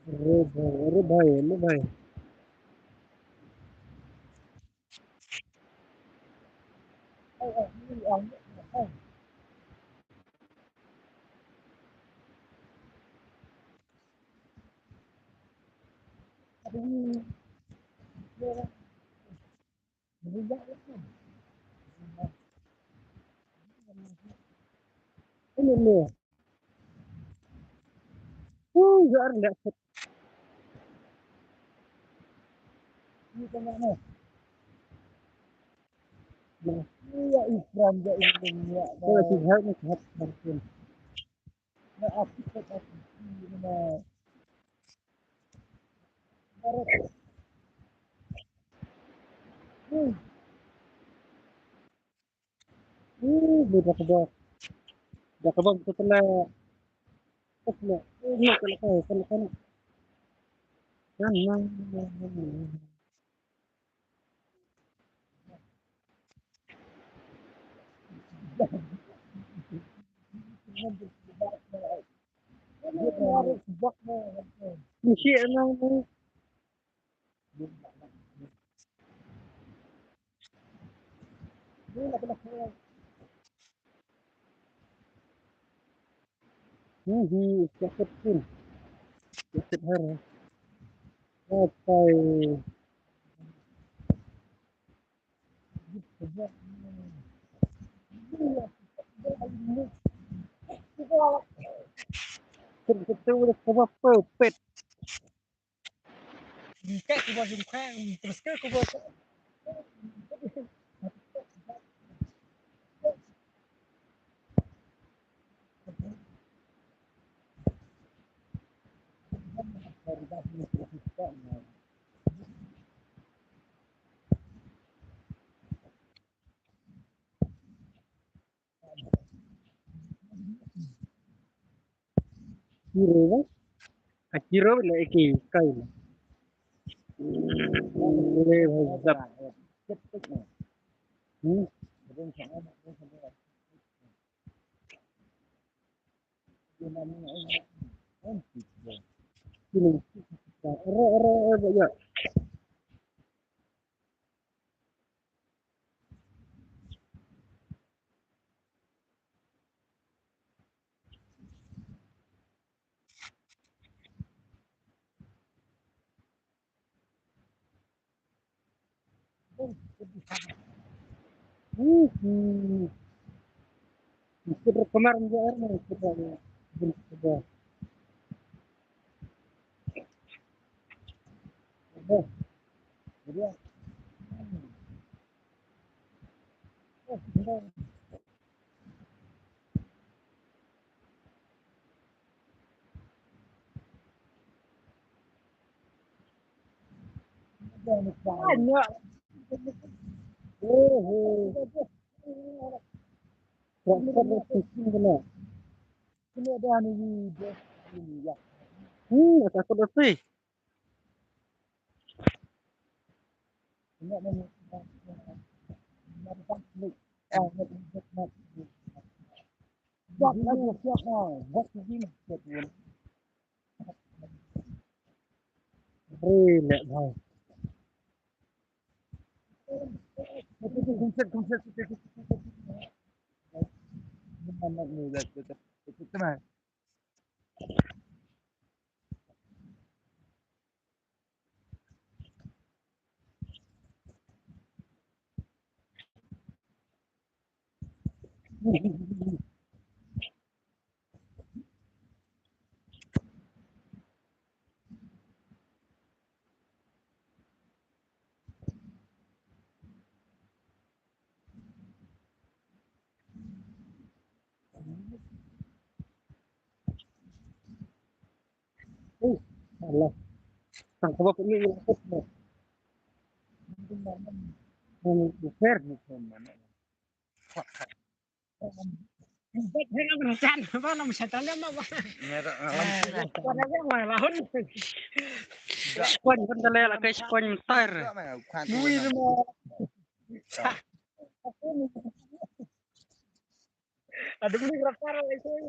अरे भाई, अरे भाई। Ini nih. Uh, ya, rendah. Ini tengah nih. Nah, iya, ikram ya, ini ya. Oh, sihat nih, sihat, sihat. Nah, aku tak tahu. Ini mah. Hmm. Hmm, dia dah kebak. Dah kebak tu kena. Kena. Kena, kena, kena, kena. Kena. Hmm, hmm, sakit pun. Sakit hari. Apa? Sakit tu udah coba pepet. Jingkek ku ba jingkek, terus ke ku ba. Hero ba? A hero na eki kai. Le bhai zap. Hmm. Ere, ere, ere, ya. Hmm. Kita kamar dia orang kita. Hmm, takut api. Relax, bhai. Alah. Tang kaba pun ni. Hmm, fair. Spon kan tale la kai spon mynta. Mui ma. Ada mui rapar la kai.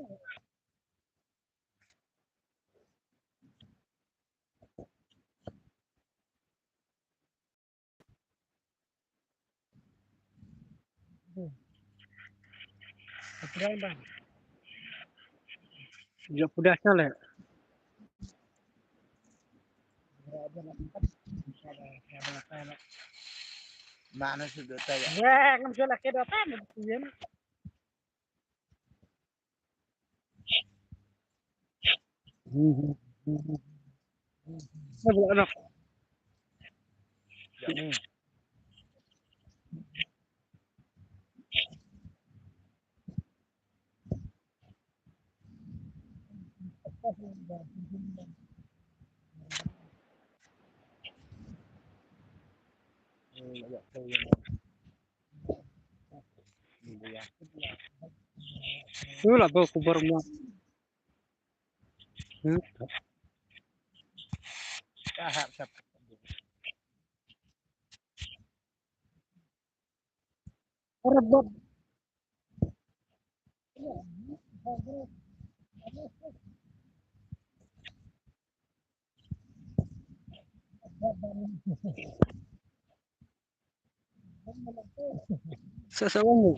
Jap udah sale. Mana sudah tayar? Ya, kan sudah ke datang. Ula ba kubur mo. Rebut. Sa sa wangi.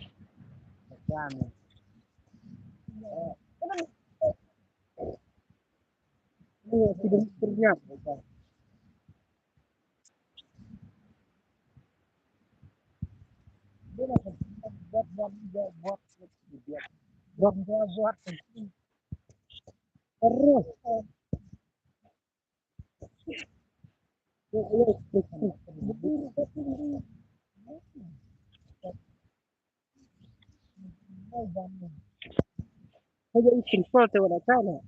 Aja isin pol te wala tana.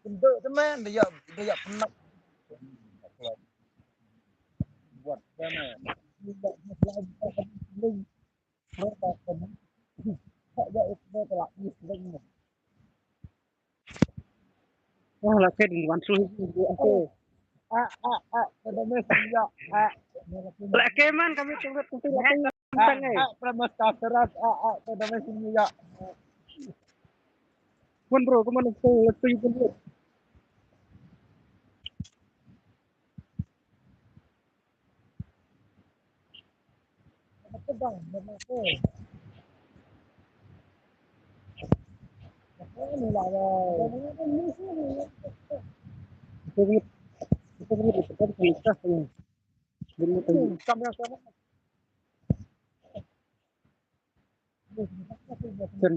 Indo teman dia dia dia pernah buat sana. Oh, la ke ding wan su. Ah, ah, ah, kada mes ya. Ah. La ke man kami tunggu tunggu la ke. Ah, ah, pada mes kaserat. Ah, ah, pada mes ya. Wan bro, kemana tu? Tu itu. Kan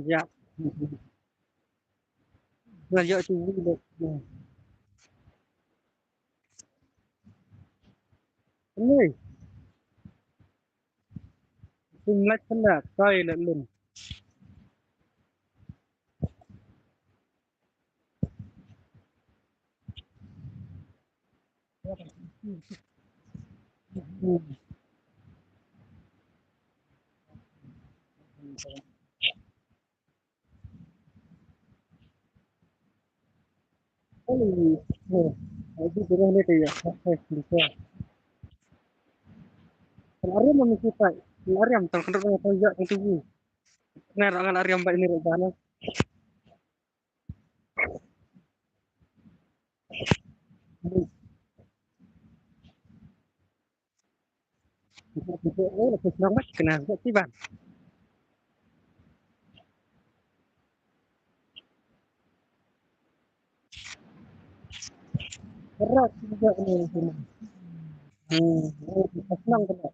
ya. Ngan ïoh tu. Ni. Sim lait kena kai lait lun. Lari mami kita, lari am tang kena tang ya tang tu. Nah, orang lari am baik ni rubana. Kena tiban. Berat juga ni. Hmm, senang kena.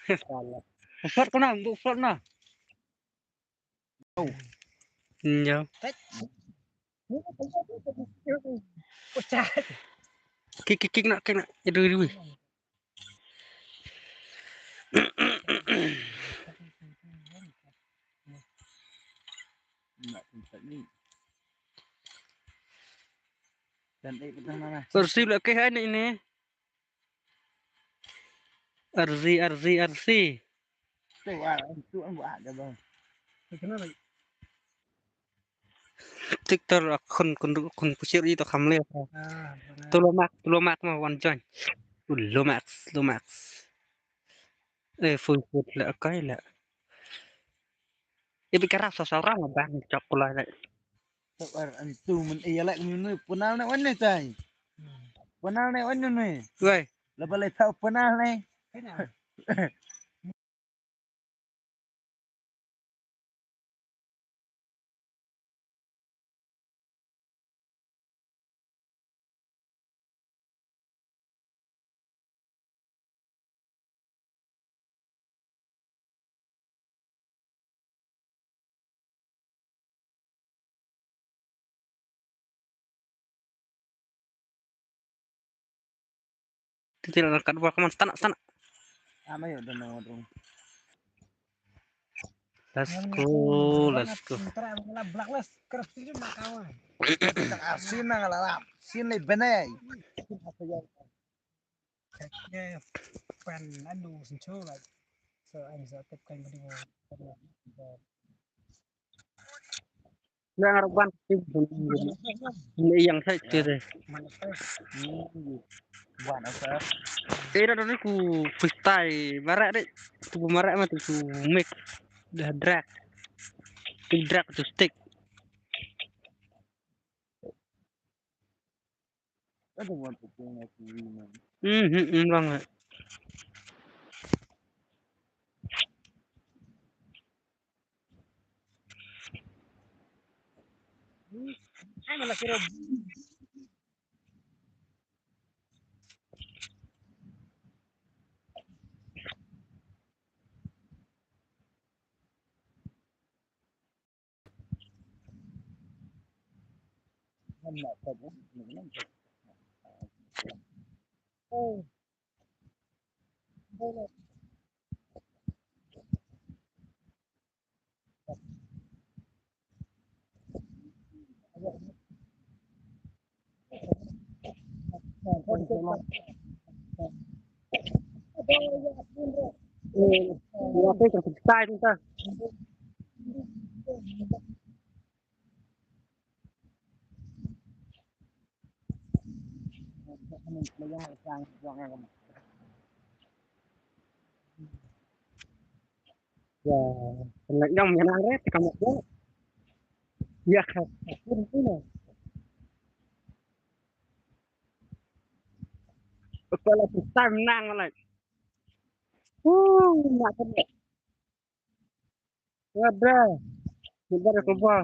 Salah. Usut kena, untuk usut nah. Nyo. Kick, kick, kick nak, kick nak. Aduh, aduh. Nak tempat ni. Dan eh, petang mana? Kursi belakang ni ini. Arzi, arzi, arzi. Tu ah, tu ah, buat ada bang. Tiktor khun khun khun kusir itu kamle. Ah, benar. Tu lomak, tu lomak mah one join. Tu lomak, lomak. Eh, full food la kai la. Ibi karap sa sa orang bang chok kula la. Sabar antu men iya lek menu penal ne wan ne tai. Penal ne wan ne. Wei. Laba le tau penal ne. Titil angkat buah kaman, stana, stana. Ama yo dan nama dong. Let's go, let's go. Blacklist kerap sini makawa. Sini ngalap, sini benai. Kayaknya fan anu sencho like. So I'm so tip kan gini. Nang arban ni yang saya cerita. Buat apa? Saya dah dulu ku freestyle marak deh. Tu marak mah tu ku make dah drag. Tu drag tu stick. I don't want to bring up the man. Hmm, hmm, hmm, bang. Ya, kena yang mana re, kamu tu. Ya, kan. Kepala kita menang lah. Uh, nak kena. Ada. Ada kebal.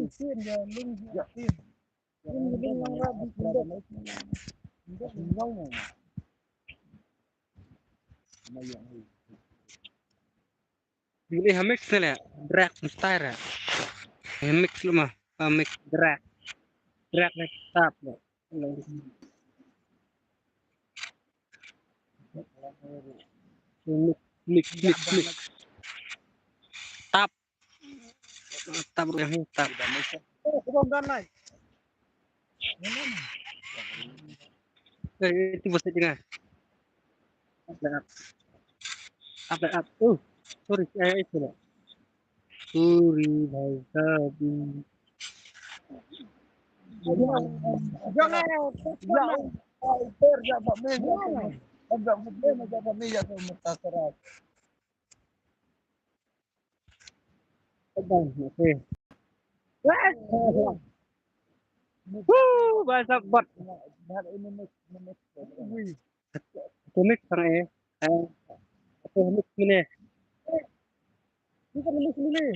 Bili ha mix ne le, drag style. Ha mix lu ma, ha mix drag. Drag ne tap le. Mix, mix, mix, mix. Tap. Tap ru yang tap. Eh, itu bos tengah. Up, up. Up, up. Oh, sorry, eh, itu lah. Sorry, bhai sahab. Jangan, jangan. Woo, bhai sahab, bot. Atomic sang eh. Eh, atomic mine. Atomic mine.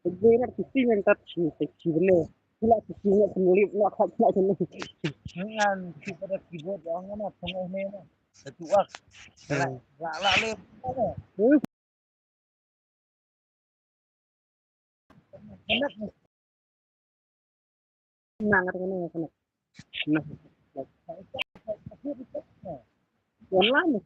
Gue nak cuci yang tak cuci, cuci bener. Gila cuci nak semulip nak kat nak kena. Dengan kita dah keyboard yang mana tengah ni. Satu ak. Lah lah leh. Nang kata kena kena. Nah. Yang lama.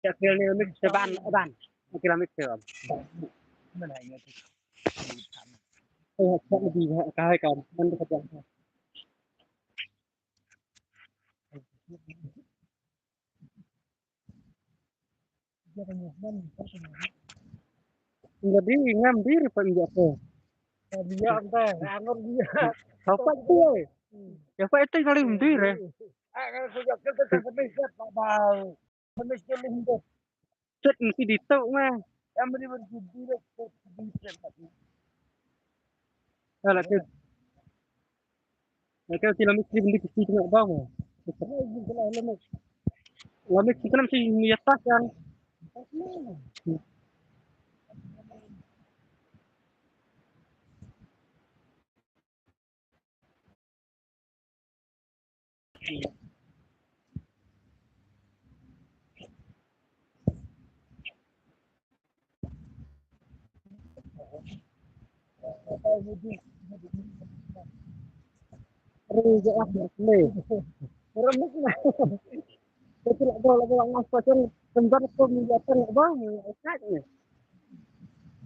Ya, kira ni mix, ban, ban. Kira mix, ya. Oh, tak lebih, kahai kan. Mana dekat yang. Jadi ngam diri pun dia tu. Dia dah anggur dia. Apa tu? Ya, apa itu kali mendiri? Ah, kalau kerja kita tak kena siap, Pak Bau. Kena siap mendiri. Set mesti ditok mah. Yang beri berjudi, set ditok. Kalau tu. Aka ti la mix li bynta ki sti tnga ba mo. La mix ki tnam si mi atas yang.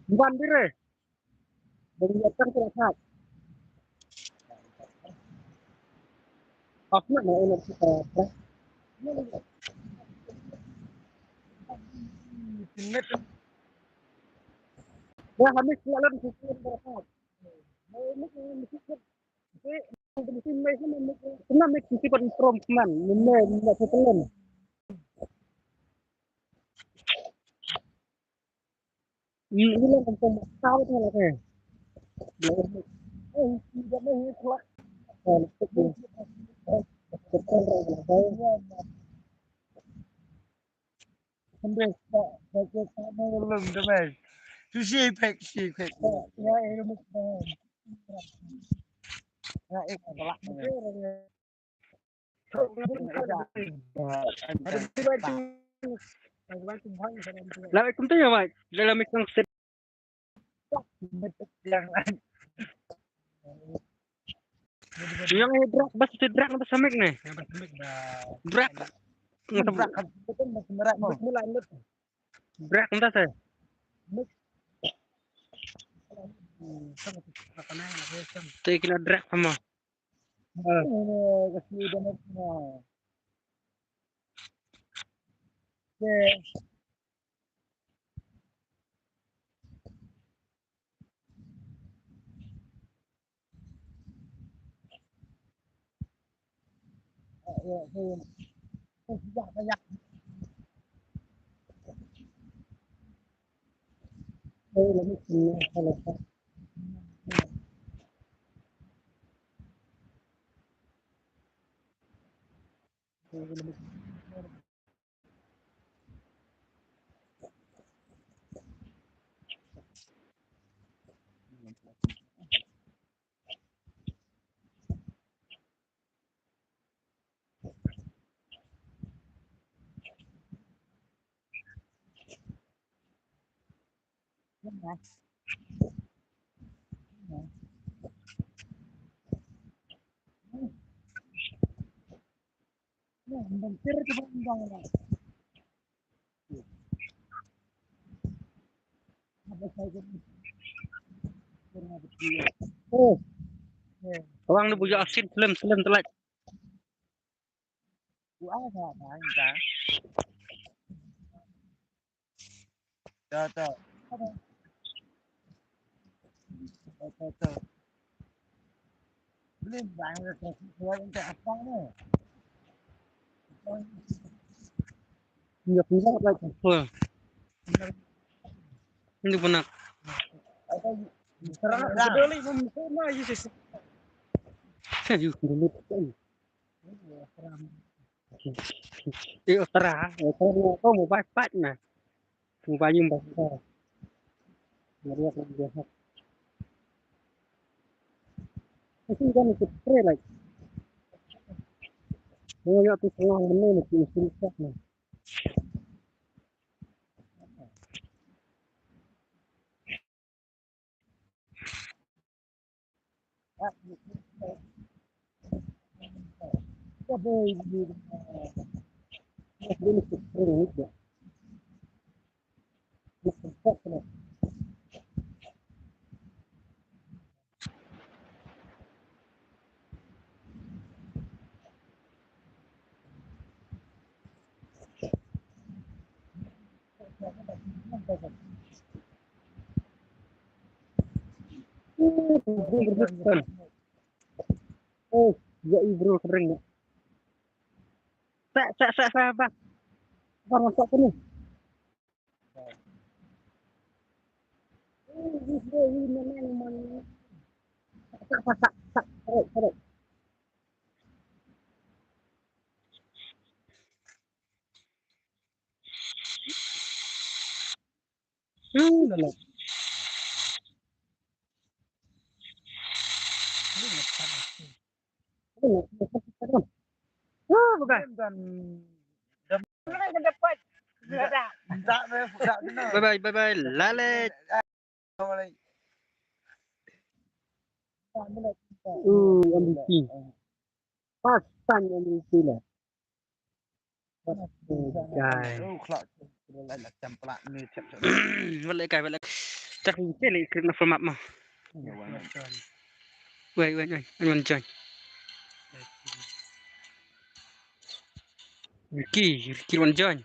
Ban dire. Bagi datang ke rapat. Aku nak nak nak kita. Ya, kami selalu di sini rapat. Ini kan mesti kan. Ini mesti kan. Ini mesti kan. Ini mesti kan. Lawi kum tu ya, Mike. Dalam iklan set. Yang ini drag, bas tu drag, bas samik ni. Drag. Drag. Drag, entah saya. Tu kena drag sama. Oh. Wang ni bujuk asin, slem, slem, telat. Iya, pindah lah ke apa? Ini pernah. Serang, betul ni, memang sama je, sis. Saya juga dulu. Eh, Otra, Otra ni kau mau pas pat nah. Mau payung pas. Ngeriak lagi dia. Mesti kan ikut spray lagi. Mau ya tu tengah mana mesti mesti tak nah. Oh, ya, bro, kering. Tak, tak, tak, tak, bang. Bang, tak, ni. Tak, tak, tak, tak, tak, tak. Hmm, dah lah. Ah, bukan. Bye bye, bye bye, Lalit. Uh, M V P. Pas time M V P lah. Guys. Wat leh kai, wat leh. Tak ni leh klik na format mah. Wait, wait, wait. Anyone join? Ricky, Ricky, one join.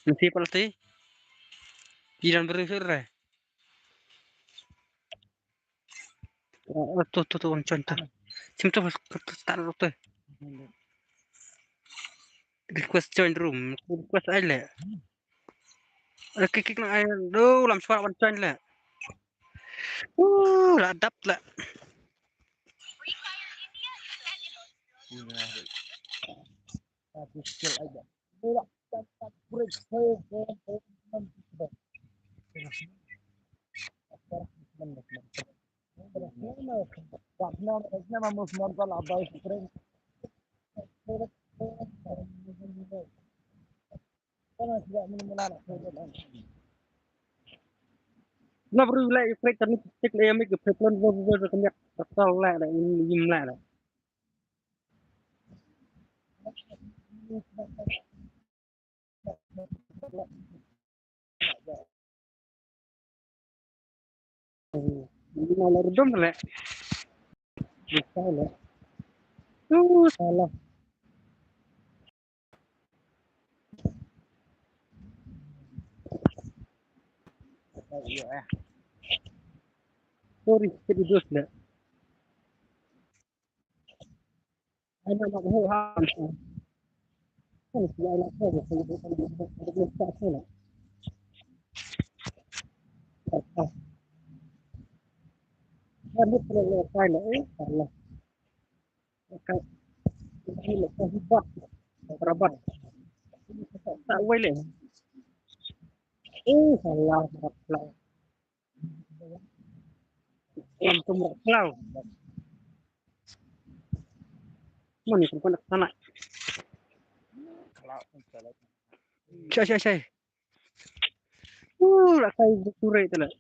Nanti apa lagi? Iran berusur eh. Oh, tu, tu, tu, one join tu. Sim tu, tu, tu, tak ada tu. Request join room. Request ai leh. Ada klik klik na ai. Duh, lam suara one join leh. Uh, la dap leh. Na bru leh, i prek kan tik le, mi ke prek plan bo bo bo kan yak. Takal leh, leh, im, im leh, leh. Ina la redom leh. Bisa leh. Uh, salah. Sorry, sedih dos leh. Eh, salah, salah. Lam tum rak klau. Mani kum kena sana. Shai, shai, shai. Uh, rak kai buku rai tu lah.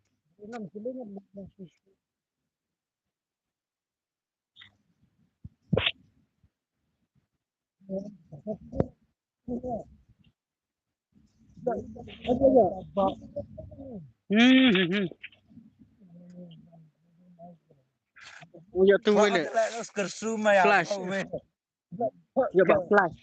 Hmm, hmm, hmm. Oh, ya tu wele. Flash. Ya, ba flash.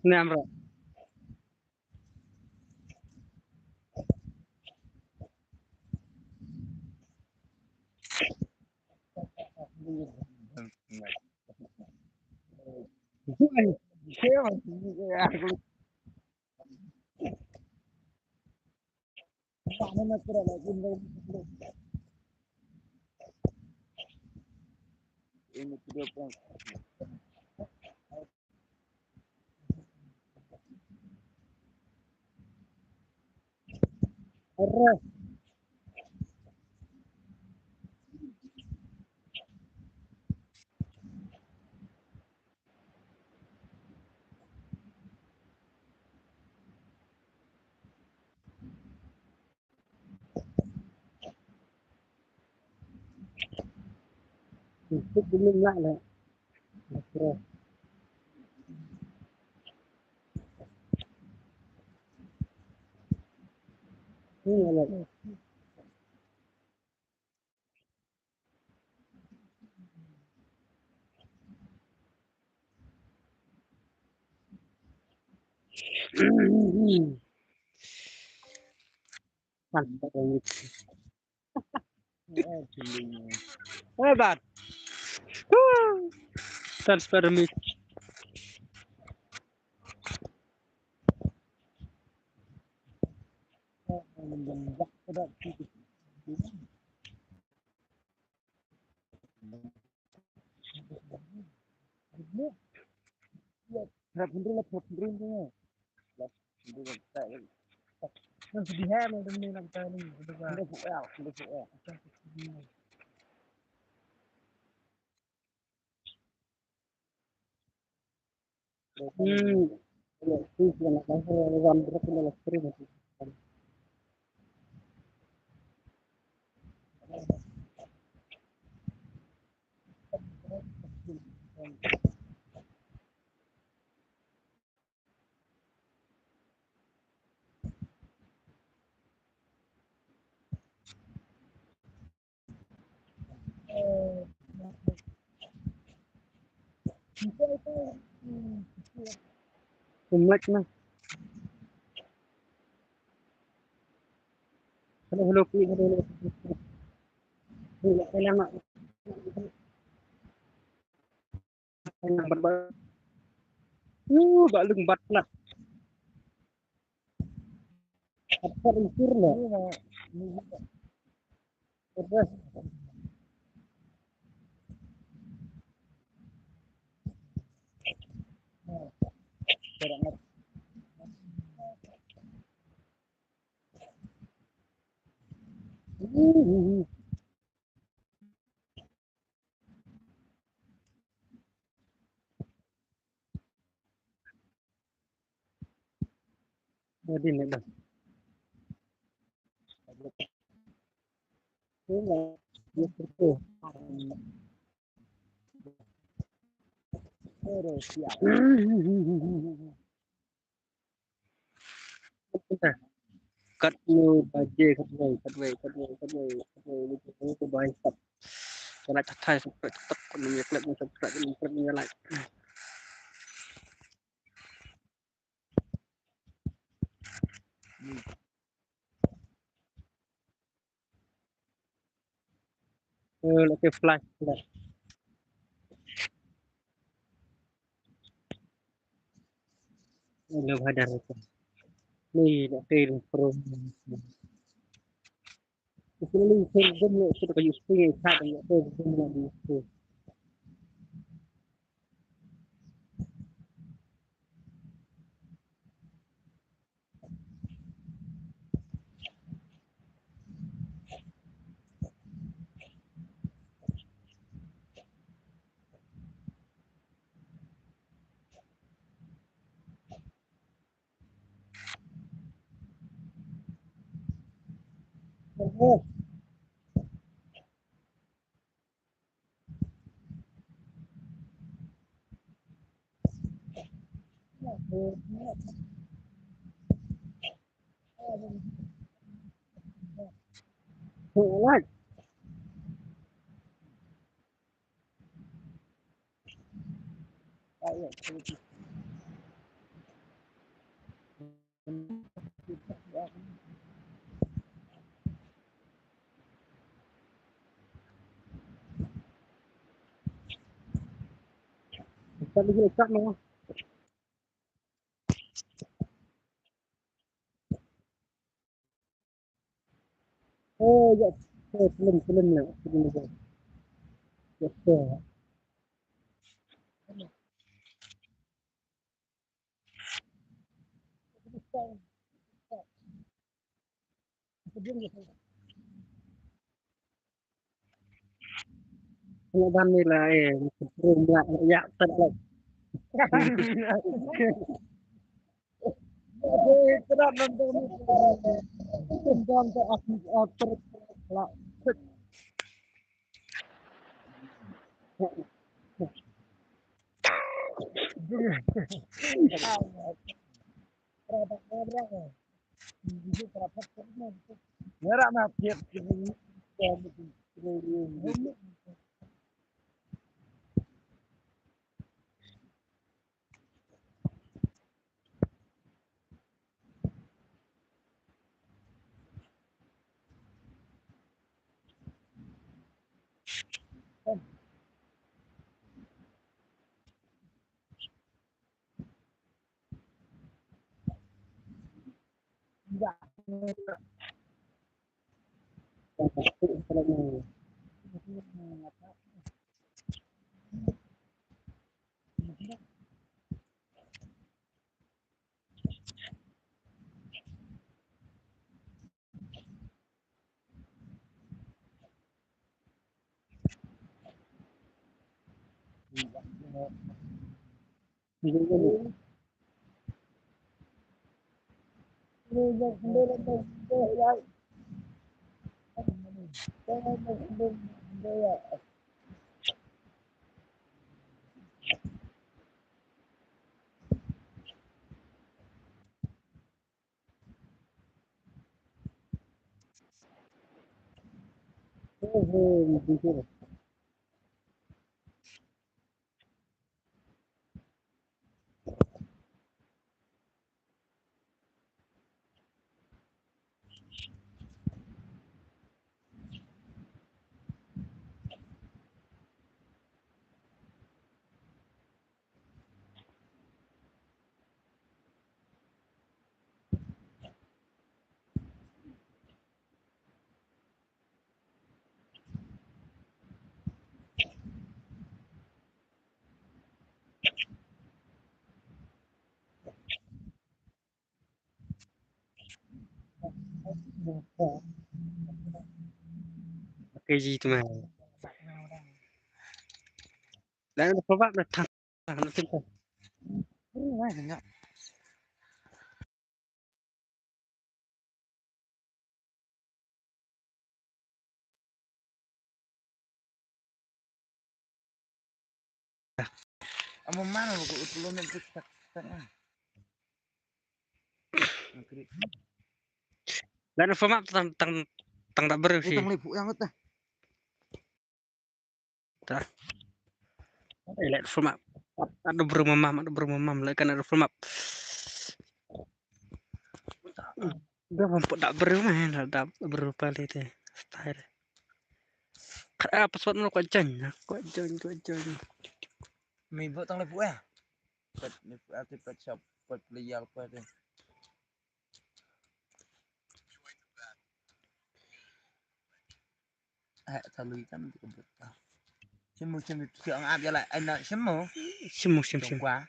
Snam ra. Eh, bad. Woo. Transfer me. Kumlek na. Hello, hello, hello, hello. Hello, hello. Yu, ba lung bat lah. Apa ringkir lah. Terus. Katno baje, katwei, katwei, katwei, katwei, katwei, ni tu bai sap. Ka lai tathai sap, sap, sap, ni klep, ni sap, sap, ni klep, ni lai. Eh, lagi flash, flash. Hello, hadar. Ni, lagi pro. Sini ni, sini, sini, sini, sini, sini, sini, sini, sini. Alright. Oh, ya. Oh, film, film lah. Film lah. Ya, ya. Pengabang ni lah, eh, macam room lah, ya, tak lah. Okay, ji tu mah. Lain ada sebab dah tang. Amo mano ko utulo men tik tak tak ah. Lain format tang tang tang da briew shi. Tang lei phu yang ta. Ta. Lain format. Ada briew mamam, ada briew mamam, lain kan ada format. Da bam put da briew mah, da briew pali te. Style. Ka, ah, password mano ko join, ko join, ko join. Mei bo tang lei phu eh. Pat lei phu ati pat shop, pat player pat eh. Eh, ta lui kam tu but. Shimo shimo tu ang ab ya la. Ai na shimo. Shimo shim shim. Kwa.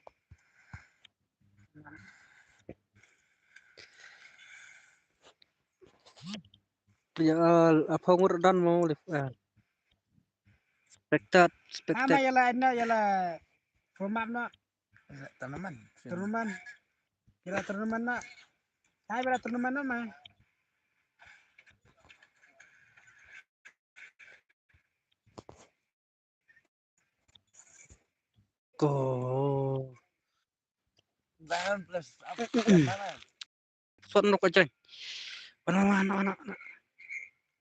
Ya, apa ngur dan mau live. Spectat, spectat. Ama ya la, ina ya la. Format na. Tanaman. Tanaman. Kira tanaman na. Hai, kira tanaman na ma. Ko. Bangun plus apa? Son ruk aja. Ana, ana, ana, ana.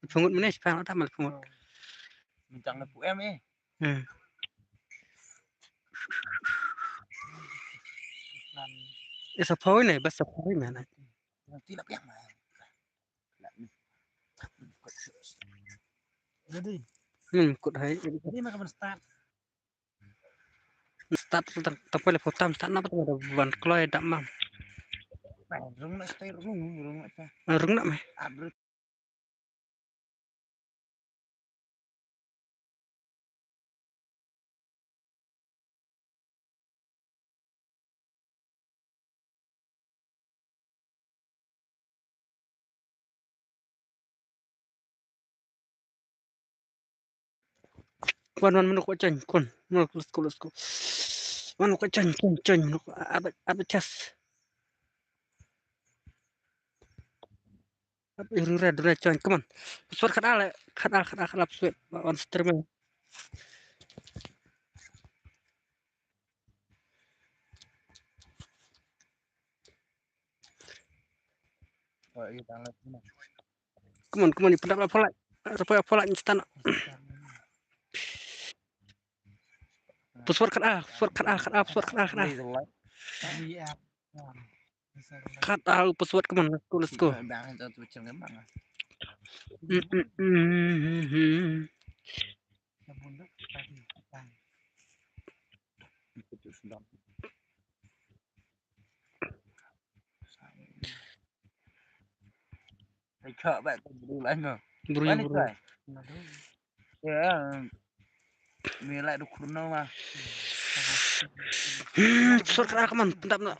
Phungut mene span ata mal phungut. Bintang na pu em eh. Hmm. Isa phoi ne, bas sa phoi ne na. Nanti nak piang lah. Jadi. Hmm, kut hai. Jadi makan start. Start tang tang pele photam start na pa tang ban kloi dap mam. Rung nak start rung rung nak pa. Rung nak meh. Wan wan mano ko chang kon mano ko let's go let's go. Mano ko chang chang chang mano ko abe abe chas. Abe rura dura chang come on. Password khadal khadal khadal khadal password wan stream. Come on, come on, pynda la pholai. Rupa pholai instan. Password khadal, password khadal khadal password khadal khadal. Khadal password, come on, let's go, let's go. Mm, mm, mm, mm, mm. Ai kha ba ta bru lai no. Bru bru. Ya. Me lai du kurno ma. Sor kra kaman pendap na.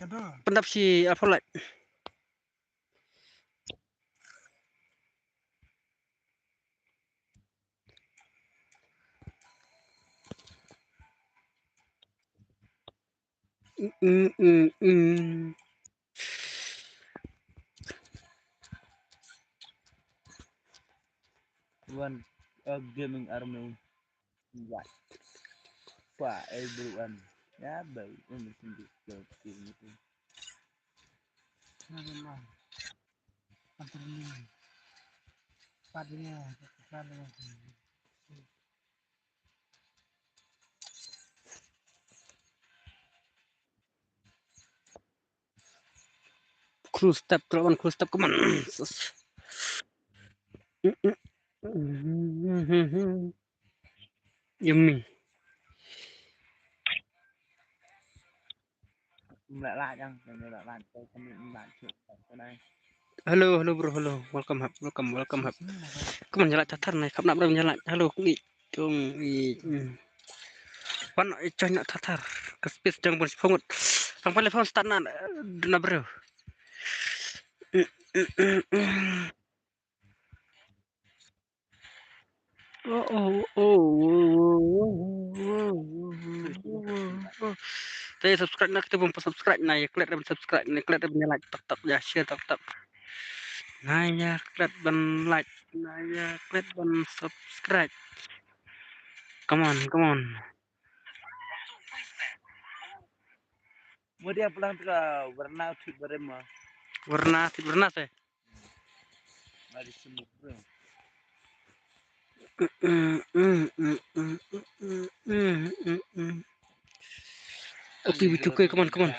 Pendap si apa lai. Mm, mm, mm. One, uh, gaming army. What? Wah, eh, bro, um, ya, bro, ini sendiri, bro, ini sendiri. Nah, memang. Antar ni. Padanya, padanya. Close step, draw one close step, come on. Yummy. Hello, hello bro, hello. Welcome hap, welcome, welcome hap. Come on, jalan catar nai, kap nak bro jalan. Hello, ngi. Tung i. Wan i choi nak catar. Ke space jang bun spongut. Tang pale phone start na na bro. Oh, oh, oh, oh, oh, oh, oh, oh. Te subscribe na kita bum subscribe na ya klik dan subscribe na klik dan like tak tak ya share tak tak. Na ya klik dan like na ya klik dan subscribe. Come on, come on. Mo dia pulang tu ka warna tu barem ma. Warna tu warna se. Mari semua. Oke, bitu ke, come on, come on.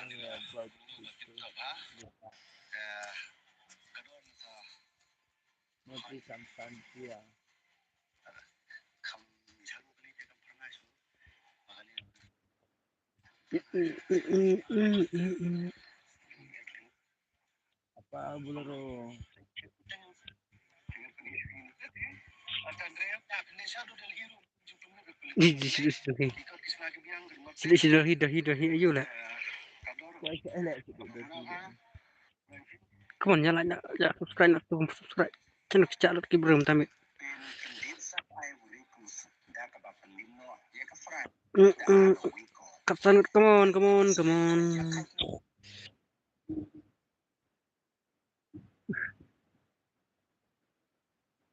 Mari sampan dia. Apa Bolero? Di, di, di, di, di. Sila, sila, Delhi, Delhi, Delhi, ayo lah. Wah, saya elak sikit, Delhi. Come on, ya like, ya subscribe, nak tu subscribe. Channel kecak lut ki bro tamit. Mm, mm. Kap sanut, come on, come on, come on.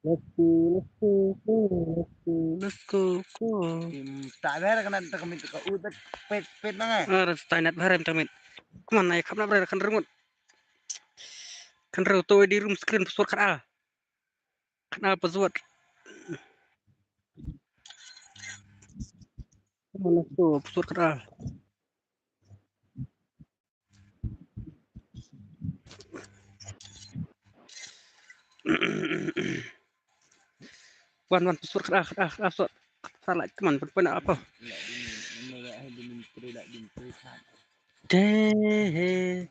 Let's go, let's go, let's go, let's go, go. Im, tak ada kena tak minta ka utak pet pet nang eh. Ah, ras tai net barem tak mit. Come on, ai khap na bra kan rengut. Kan rau to di room screen password khadal. Kena password. Mana tu password kena? Wan, wan, password kena, kena, kena password. Salah cuman berpena apa? Deh.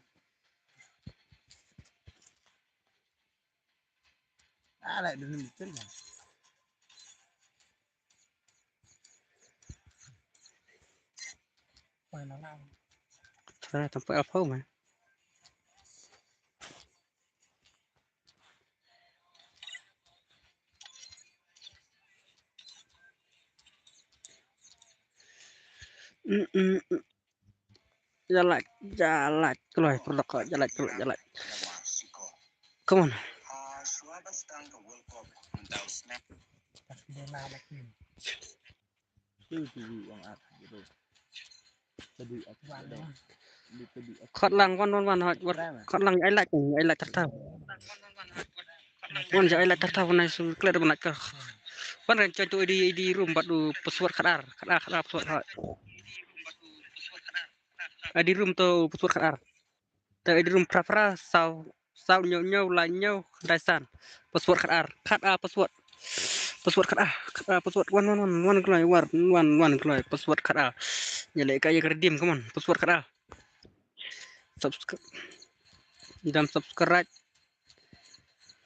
Ah, like dun betul kan. Mana lah. Try tempat apa mah? Mm, mm, mm. Jalan, jalan, keluar, perlu kau jalan, keluar, jalan. Come on. Khot lang, wan, wan, wan, wan, wan. Khot lang, ai like, ai like, tata. Wan, ja ai like, tata, wan, ai su klet, wan, like. Wan, ran, join tu, ID, ID room, bad u password khat ar, khat ar, khat ar, password khat. ID room tu password khat ar. Te ID room phra phra saw, saw hynñiew hynñiew lai hynñiew khyndai san. Password khat ar, khat ar password. Password khat ar, khat ar password. Wan, wan, wan, wan kloi, wan, wan, wan kloi. Password khat ar. Ïa leh ka ïa ka redeem, come on. Password khat ar. Subscribe. Dam subscribe.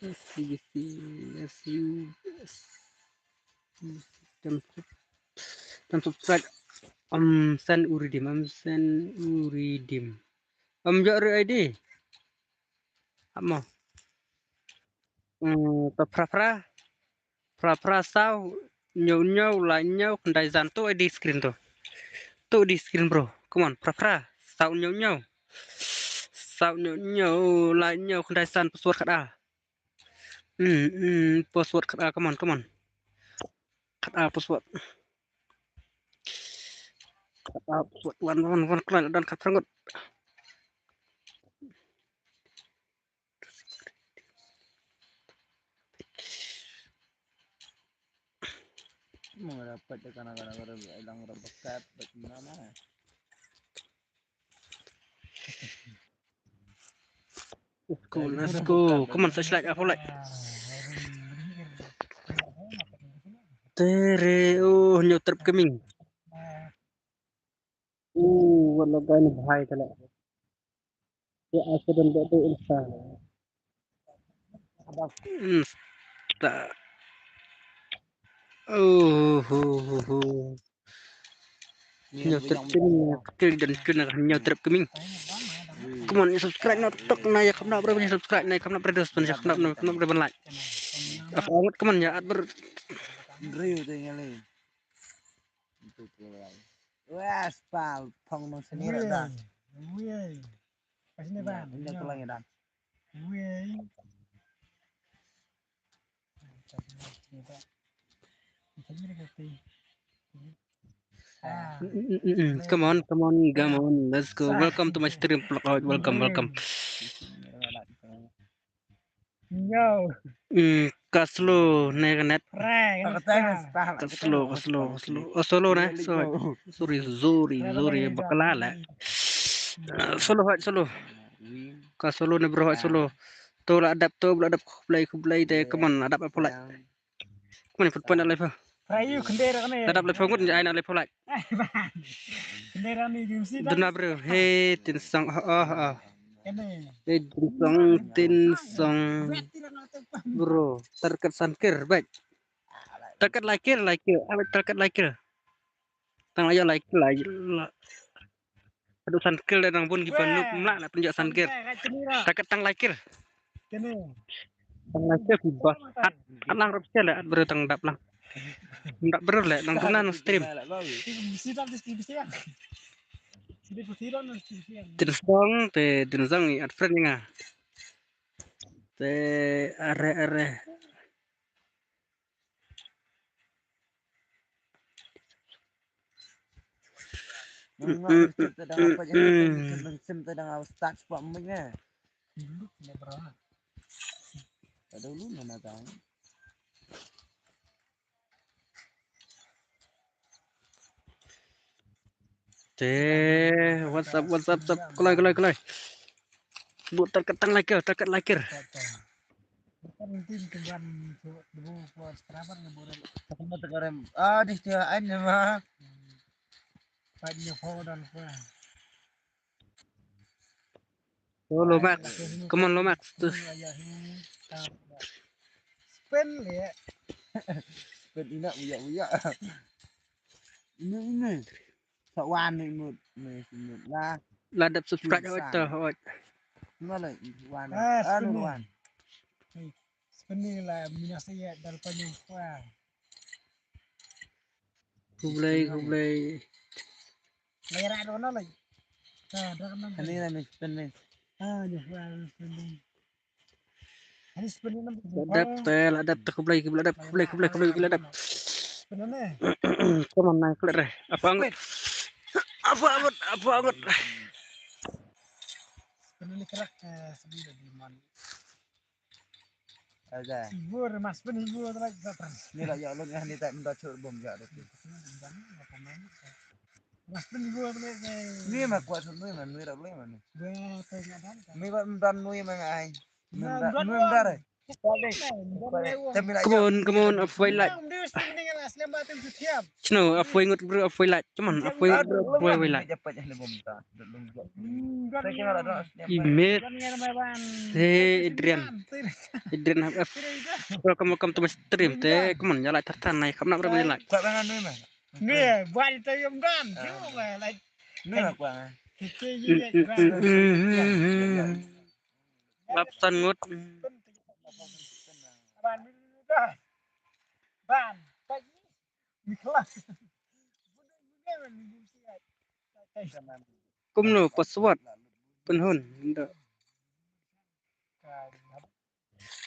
Yes, yes, yes, yes. Dam, dam subscribe. Am send u redeem, am send u redeem. Am ïoh ruh ID. Amo. Hmm, to phra phra. Phra phra saw hynñiew hynñiew lai hynñiew khyndai san, to ID screen to. To ID screen, bro. Come on, phra phra saw hynñiew hynñiew. Saw hynñiew hynñiew lai hynñiew khyndai san, password khat ar. Hmm, hmm, password khat ar, come on, come on. Khat ar password. Khat ar password, wan, wan, wan, khlaiñ don khat phra ngut. Mengapa dia kana-kana kada bilang rapakat bak mana? Let's go, let's go. Come on, flashlight, ah, flashlight. Tere, oh, hynñiew trep kming. Oh, what a guy ni bhai tala. Ya, aku dan dek tu insan. Insta. Oh, ho, ho, ho. Hynñiew trep kming, klik dan kena hynñiew trep kming. Come on, subscribe na tok na ya, kham na bre subscribe na, kham na bre dos, kham na, kham na bre like. Af awat, come on ya, at ber. Review tu ngali. Wes pal, phong nong sini dah. Wei. Pas ni bang. Ini tulang ya dah. Wei. Come on, come on, come on. Let's go. Welcome to my stream, Plok Out. Welcome, welcome. Yo. Hmm, ka slow ne ka net. Ka slow, ka slow, ka slow. Oh, slow ne. Sorry, sorry, sorry, sorry, bakla la. Ah, slow, hot slow. Ka slow ne, bro, hot slow. To la dap, to la dap, khublai, khublai de, come on, la dap apa la. Kmane put point live. Rayu khynde ra kane. Dadap live ngut, ai na live like. Khynde ra ni gimsi. Duna bro, he tin song, oh, oh, oh. Kane. He tin song, tin song. Bro, target sankir, baik. Target laikir, laikir. Apa target laikir? Tang la ïa laikir la. Haduh san kill da nang bun ki ban nuk mlak na pynjah san kill. Takat tang laikir. Tang laikir ki bas. At, at lang rap sel at bro tang dap lang. Dap bro le nang tuna nang stream. Tin song te tin song i at friend nga. Te are are. Nang ngak nang chem te dang apa je, nang chem te dang apa start spot mik ne. Dulu mana tang. Te, what's up, what's up, what's up? Kloi, kloi, kloi. Bud target tang like, target like. Ah, di sini aja mah. Oh, Lomax. Come on, Lomax. Tuh. Spin le. Spin ina uya uya. Ini ini. Sa wan ni mut ni mut lah. La dep subscribe hot to hot. Mana wan? Ah, anu wan. Spin ni la minus ya dal panjang kuah. Khublei, khublei. Lera dono lagi. Nah, dah kena. Ini lah ni spin ni. Ah, ni spin ni. Ini spin ni. La dep te, la dep te, khublei, khublei dep, khublei, khublei, khublei, khublei dep. Spin ni. Come on, nang klik re. Apa angut? Apa angut? Apa angut? Spin ni kerak, eh, sedih dah di mana. Ada. Hibur, mas pun hibur tu lagi tak. Ni lah ya Allah ni tak minta cur bom ya tu. Mas pun hibur tu lagi. Ni mah kuat tu ni mah ni rak ni mah ni. Ni ba minta ni mah ai. Minta ni minta re. Come on, come on, avoid light. Snow, avoid ngut bro, avoid light. Come on, avoid ngut bro, avoid light. Imet. Hey, Adrian. Adrian, have a welcome, welcome to my stream. Te, come on, ya like tartan nai, kham nap re ya like. Ni, buat itu yang dan. Cuma like. Ni lah kuat. Kita juga. Lapsan ngut. Ban. Ban. Kumno password? Pynhun.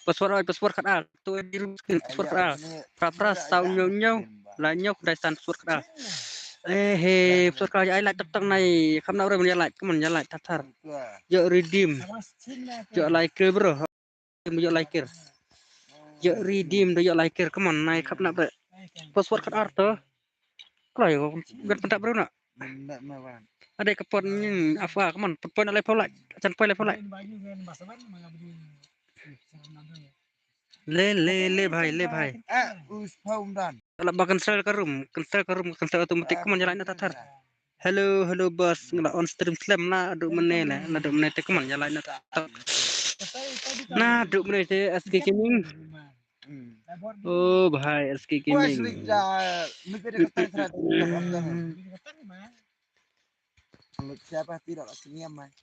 Password oi, password khat ar. Tu di room screen password khat ar. Pra pra saw ñiew ñiew. La ñiew kdai san password khat ar. Eh he, password khat ar ai like tak tak nai. Kham na ure mun ya like, kumon ya like tar tar. Yo redeem. Yo like bro. Yo like. Yo redeem do yo like. Kumon nai kham na bre. Password khat ar to. Kloi ko gan pynta bro na. Ada ka pon ni afa kumon pon lai pholai. Chan poi lai pholai. Le le le bhai le bhai. Ala ba cancel ka room, cancel ka room, cancel automatic kumon ya lai na tatar. Hello hello boss, ngala on stream slem na adu mene le, na adu mene te kumon ya lai na tatar. Na adu mene te S K Gaming. Oh bhai S K Gaming. Siapa tidak lah senyum mai.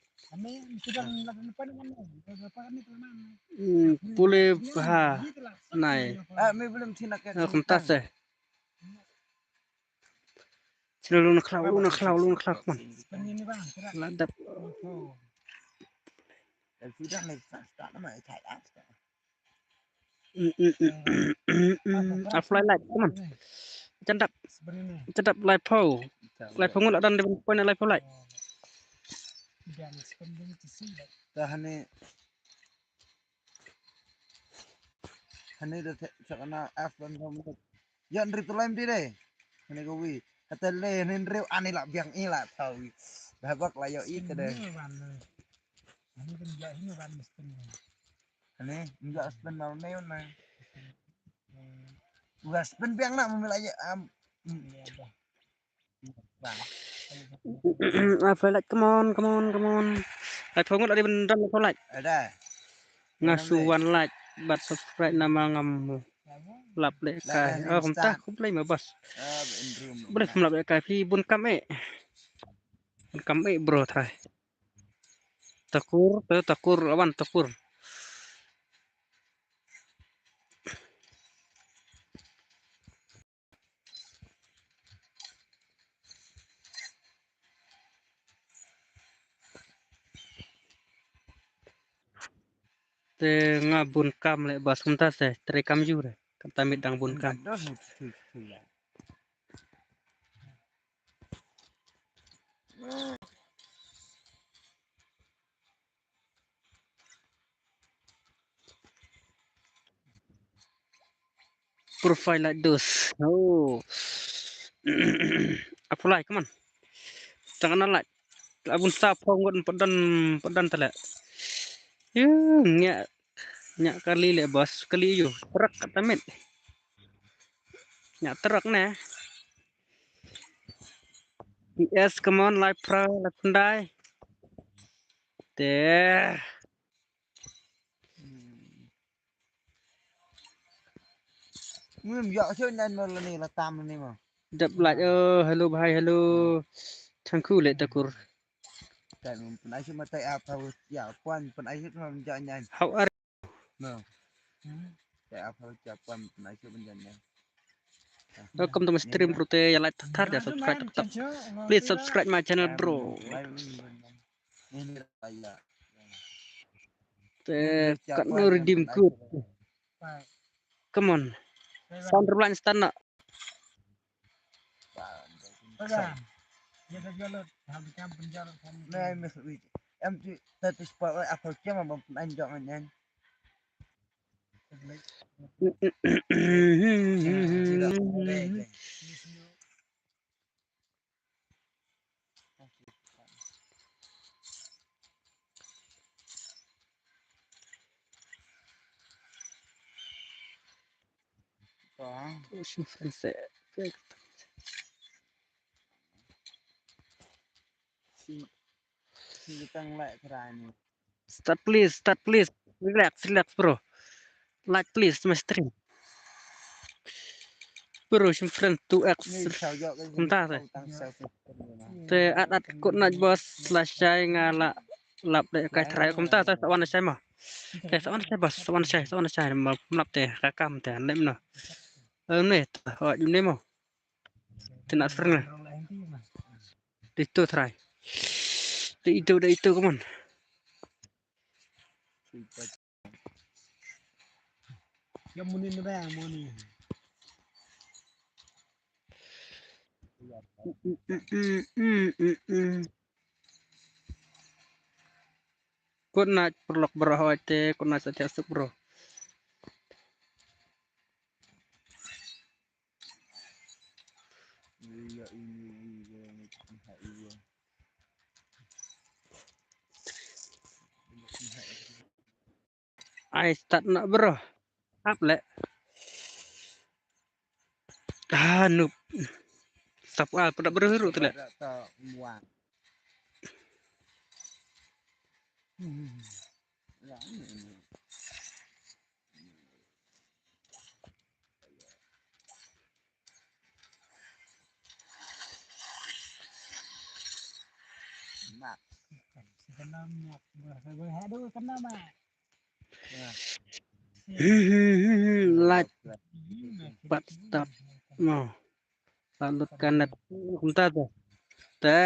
Pule ha nai. Kumta se. Sila lu na khlau, lu na khlau, lu na khlau man. La dap. A fly light, come on. Chandap. Chandap lai pho. Lai pho ngut la dan de point lai pho light. Tahani. Hani da te chakna af ban thom. Yan rip tulaim ti de. Hani ko wi. Hata le nin riu ani la biang i la thawi. Dah bak la yo i te de. Ani kan ya ini ban mesti. Ani enggak spin mau neon na. Uga spin biang na mumila ya am. I feel like, come on, come on, come on. I feel like, I feel like. Ada. Nga su wan like bad subscribe nama ngam lap le kai. Oh kumta khublei ma bas. Boleh kumlap le kai phi bun kam eh. Bun kam eh bro thai. Takur, takur lawan takur. Te nga bun kam le bas kumta se tre kam ju re. Kata mit dang bun kam. Profile like this. Oh. Apply, come on. Tang na la. La bun sa phong gon padan padan tale. Yu nya nya kali le bos kali yu. Truk kata mit. Nya truk ne. P S, come on, live pro, live khyndai. Te. Ngim ïoh shuh nan mo lani la tam lani mo. Dep lait, oh, hello bhai, hello. Thank you le Takur. Kan pynai shuh ma tai ap hau ya pwan pynai shuh ma jan nyan. How are No. Te ap hau ya pwan pynai shuh ma jan nyan. Welcome to my stream, bro. Te ya like thar ya subscribe tak tak. Please subscribe my channel, bro. Te kat no redeem code. Come on. Sound rewind stand up. Em ti ta ti spot ap hau ya ma bam pynai jok ngan. Start please, start please. Relax, relax, bro. Like please my stream. Bro, shim friend two X. Kumta te. Te at at kut naj bos la shai nga la lap de kai trai kumta te sa wan shai ma. Te sa wan shai bos, sa wan shai, sa wan shai ma mlap te ka kam te lem no. Em ne ta ho yum ne mo. Te na friend. Dito trai. Dito, dito, come on. Ya muni ni ba muni. Good night, perlok bro, hoy te, good night, sa tiak suk bro. Ai start na bro. Ap le. Ah, noob. Tap ah, pada bro seru tu le. Mat. Kena mat. Aduh, kena mat. Lait pat stop mo. Lalut kanet kumta tu. Te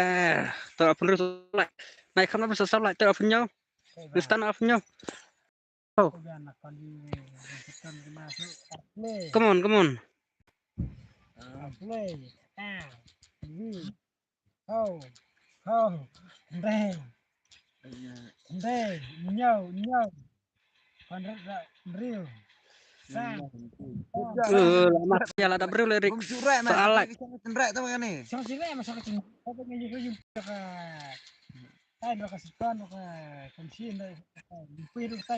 to apun rus lait. Nai kham na sa lait to apun nyau. Stan apun nyau. Oh. Come on, come on. Play. Ah. Ho. Ho. Ndai. Ndai. Nyau, nyau. Panrit da briew. Sang. Eh, la mat ya la da briew le rik. Sa alak. Sang sirek ma sang sirek. Apa ngi yu yu ka. Ai ro ka sipan ro ka kan sin da. Pi ro ka.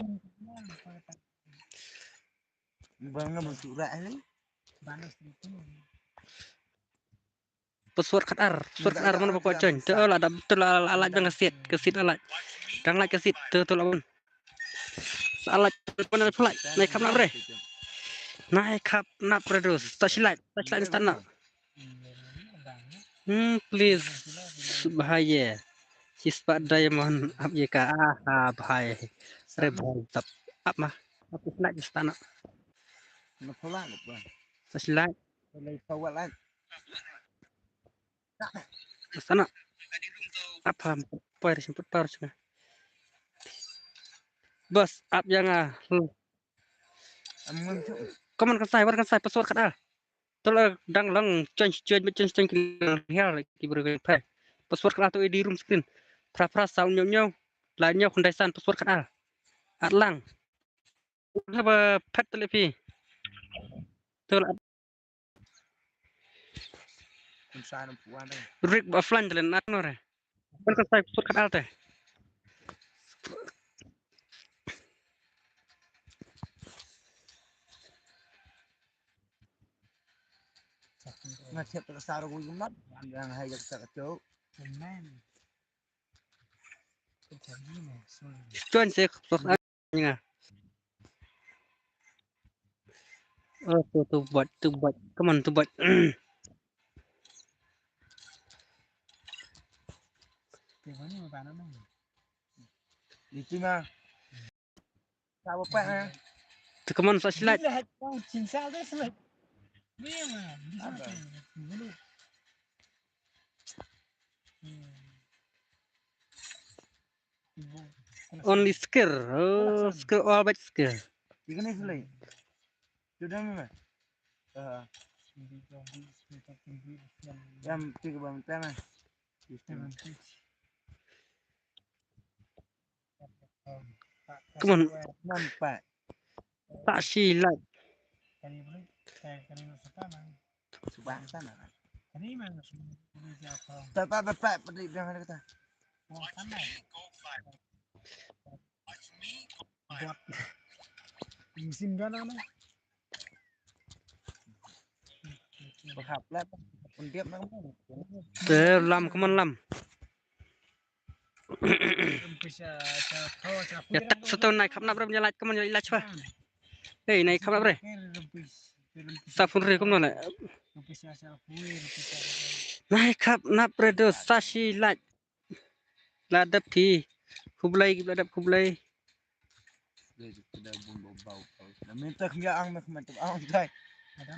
Bang ngam sirek ni. Bang. Password khat ar, password khat ar, mana ba kwah join. Te la dap te la la la jang ka sit, ka sit la. Dang la ka sit te te la bun. Sa la pun la pun. Nai khap nap re. Nai khap nap re dus. Ta silai, ta silai instan na. Hmm, please. Bahaya. Sispa diamond ap ye ka. Ah, bahaya. Re bahaya tap. Ap ma. Ap silai instan na. Na pula lupa. Sa silai. Sana. Apa? Apa ri simput par sini. Bos, ap yang ah. Come on kan sai, war kan sai password khat ah. Tol dang lang change change change change ki hiar ki bro kan phai. Password khat ah to di room screen. Pra pra sound nyau nyau. La nyau khyndai san password khat ah. At lang. Haba phet tele phi. Tol Rik ba offline tele nat no re. Kan ka sai put kat al te. Nga thiap ka sar gu yum mat, yang hai jak sak tu. Tuan se put al nga. Oh, tu tu buat, tu buat. Come on, tu buat. Itu mah. Tahu apa, eh? Tu come on, sa silat. Only skill. Oh, skill, all about skill. Ikan ni sulai. Sudah ni mah. Ah. Yang tiga bang tanah. Come on. Nampak. Tak silat. Subang sana. Tak, tak, tak, tak, pedih bilang ada kata. Musim gana na. Berhap lah. Pendiam nak mana? Te lam, come on, lam. Ya, tak satu naik khap nap re, ya, like, come on, ya, like, bah. Hey, naik khap nap re. Sa phone re, come on, le. Naik khap nap re, do, sa shi like. La dap phi. Khublei, la dap khublei.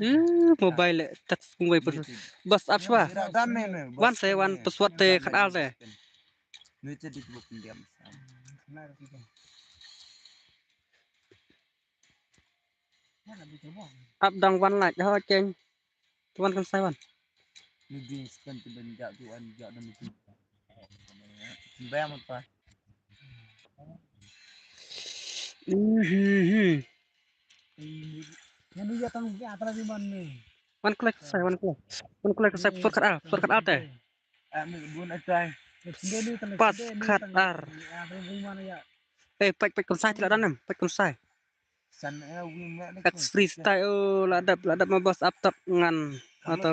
Eh, mobile le tak kung wei pus. Bas ap shwa. Wan se wan pus wat te khat al te. Ap dang wan lait ho cheng. Tuan kan sai wan. Ni ding sekan tu ben jak tu an jak dan tu. Sembang apa? Mhm. Nganu ya tang ya tara di man ni. Wan klek sai, wan klek. Wan klek sai, put khat al, put khat al te. Pas khat ar. Eh, pek pek kan sai ti la dan em, pek kan sai. Ex freestyle, oh, la dap, la dap ma bos ap tap ngan. Ato.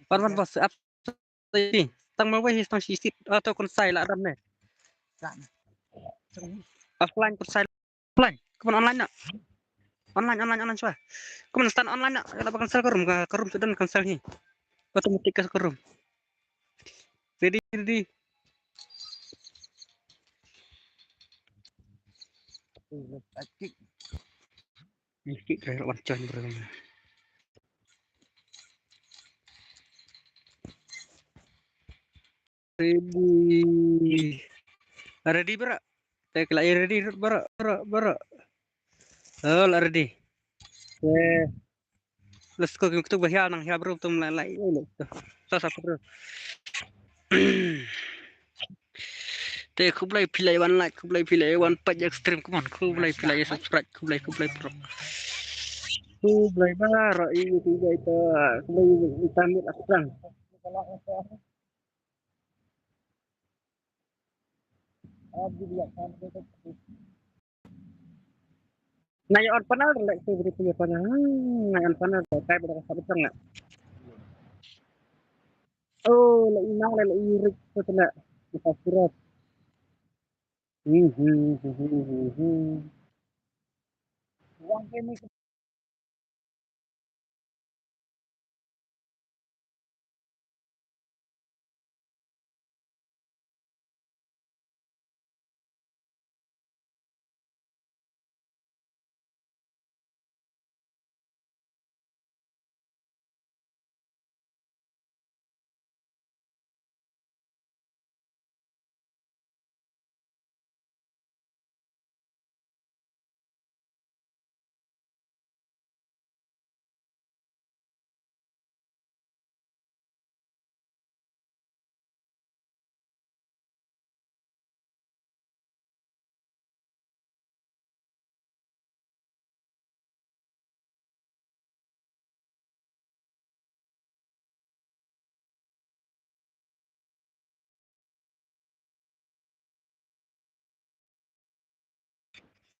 Wan wan bos ap tap. Tang ma wei hi tang shi sit. Ato kan sai la dap ne. Offline kan sai. Offline. Come on online na. Online, online, online shwa. Come on, start online na. Ka la ba cancel ka room, ka, ka room sudan cancel hi. Automatic ka room. Ready, ready. Kick. Kick ka wan join bro. Ready. Ready, bro. Te ka la ready, bro, bro, bro. Oh, la ready. Eh. Let's go, kita berhial nang hial, bro, tum la la. Sa sa, bro. Te khublei phi la wan like, khublei phi la wan page extreme, come on, khublei phi la subscribe, khublei, khublei, bro. Khublei bro, i khublei ta, khublei ta mit akrang. Na ya on panel, like tu beri punya panel. Hmm, na ya on panel, kai pada kasar besar nggak? Oh, la i nang la i rik tu tena. Kita surat. Hmm, hmm, hmm, hmm, hmm, hmm. Wang kemi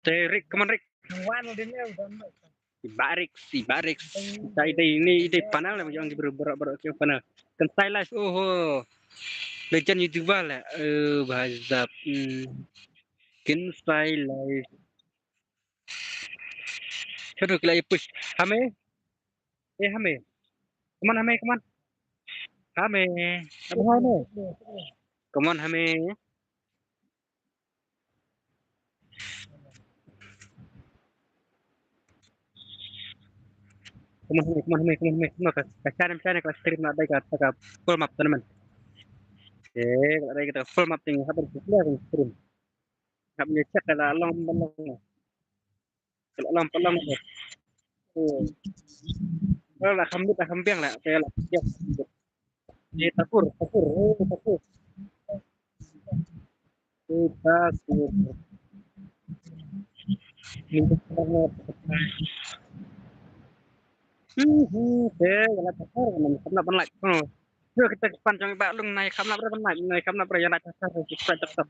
Te Rick, come on Rick. Iba Rick, iba Rick. Dei dei ni dei panel lah yang di bro bro bro ke panel. Kan sai live. Oh. Legend YouTuber lah. Eh, bahasa. Hmm. Kan sai live. Aduh, kila push. Hame. Eh, Hame. Come on, Hame, come on. Hame. Apa Hame? Come on, Hame. Come on, Hame, come on, Hame, come on, Hame. Come on, ka, ka channel, channel, ka stream na dai ka, ka full map tournament. Eh, ka dai ka full map ting, hap ka stream. Hap ni check ka long, long. Ka long, ka long. Oh. Ka la kham bit, la kham biang la, ka la biang. Eh, Takur, Takur, oh, Takur. Eh, Takur. Ni Takur. Hmm, hmm, eh, ka la Takur, ka la kham bit, la. Oh. Yo, kita pan jong ba lung nai kham bit, la, nai kham bit, ya la Takur, kita cakap.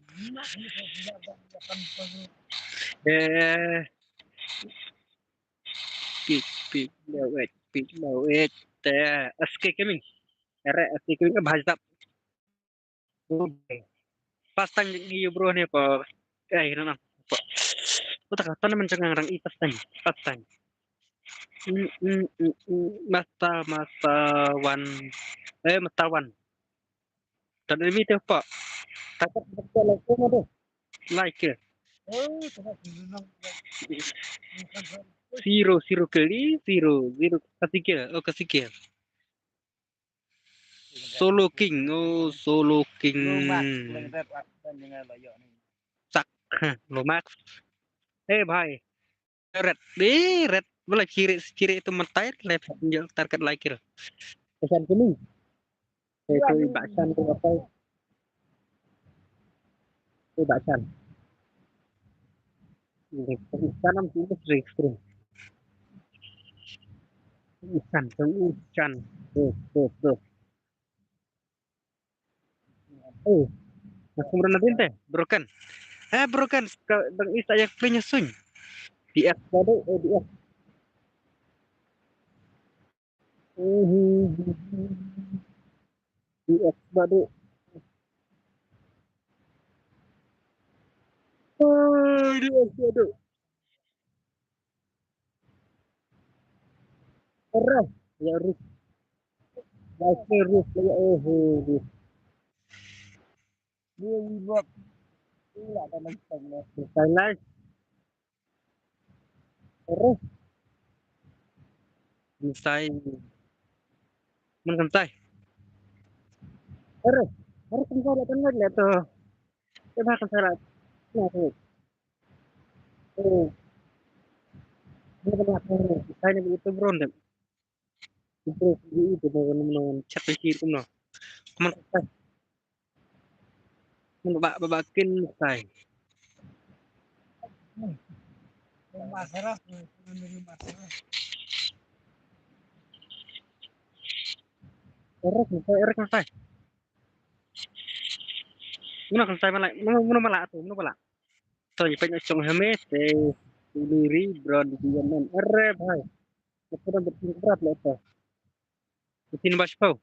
Eh, Pik, pik, lewet, pik, lewet. Te, S K Gaming. Ere, S K Gaming, eh, bahasa. Pas tang ni bro ni apa? Eh, ini nah. Apa? Apa tak kata ni menceng orang i pas tang. Pas tang. Mm, mm, mm, mm. Mata, mata, wan. Eh, mata, wan. Dan ini tu apa? Takut betul lah, tu mah tu. Like ke? Zero, zero kali, zero, zero, ketiga, oh, ketiga. Solo King, oh, Solo King. Sak, Lomax. Eh, bhai. Red, eh, red. Bala kiri, kiri itu mentai, left, target like kiri. Pesan kuning. Itu ibak san tu apa? Ibak san. Ibak san am tu sering sering. Isan, tu isan. Tu, tu, tu. Oh. Aku mrena dinte, broken. Eh, broken. Ka dang isa ya klinya suñ. D X baru, eh, D X. D X baru. Oh, D X baru. Terus, ya, Rus. Last year, Rus, ya, oh, Rus. Dia reward. Ila dah nang tang lah. Bukan lah. Terus. Misai. Mun kan sai. Terus. Harus kan sai lah, kan sai lah tu. Coba kan sai lah. Nah, tu. Oh. Ini kena apa ni? Saya ni itu bro, dek. Itu, itu, itu, itu, chat lagi, itu, no. Come on, sai. Come on, ba, ba, ba, kin, sai. Erek, sai, erek, sai. Mano kan sai malak, mano, mano malak tu, mano malak. To, ni pek chong hame, te, luri, bro, di dia man. Erek, bhai. Aku dah bertingkat lah tu. Tin bas pau.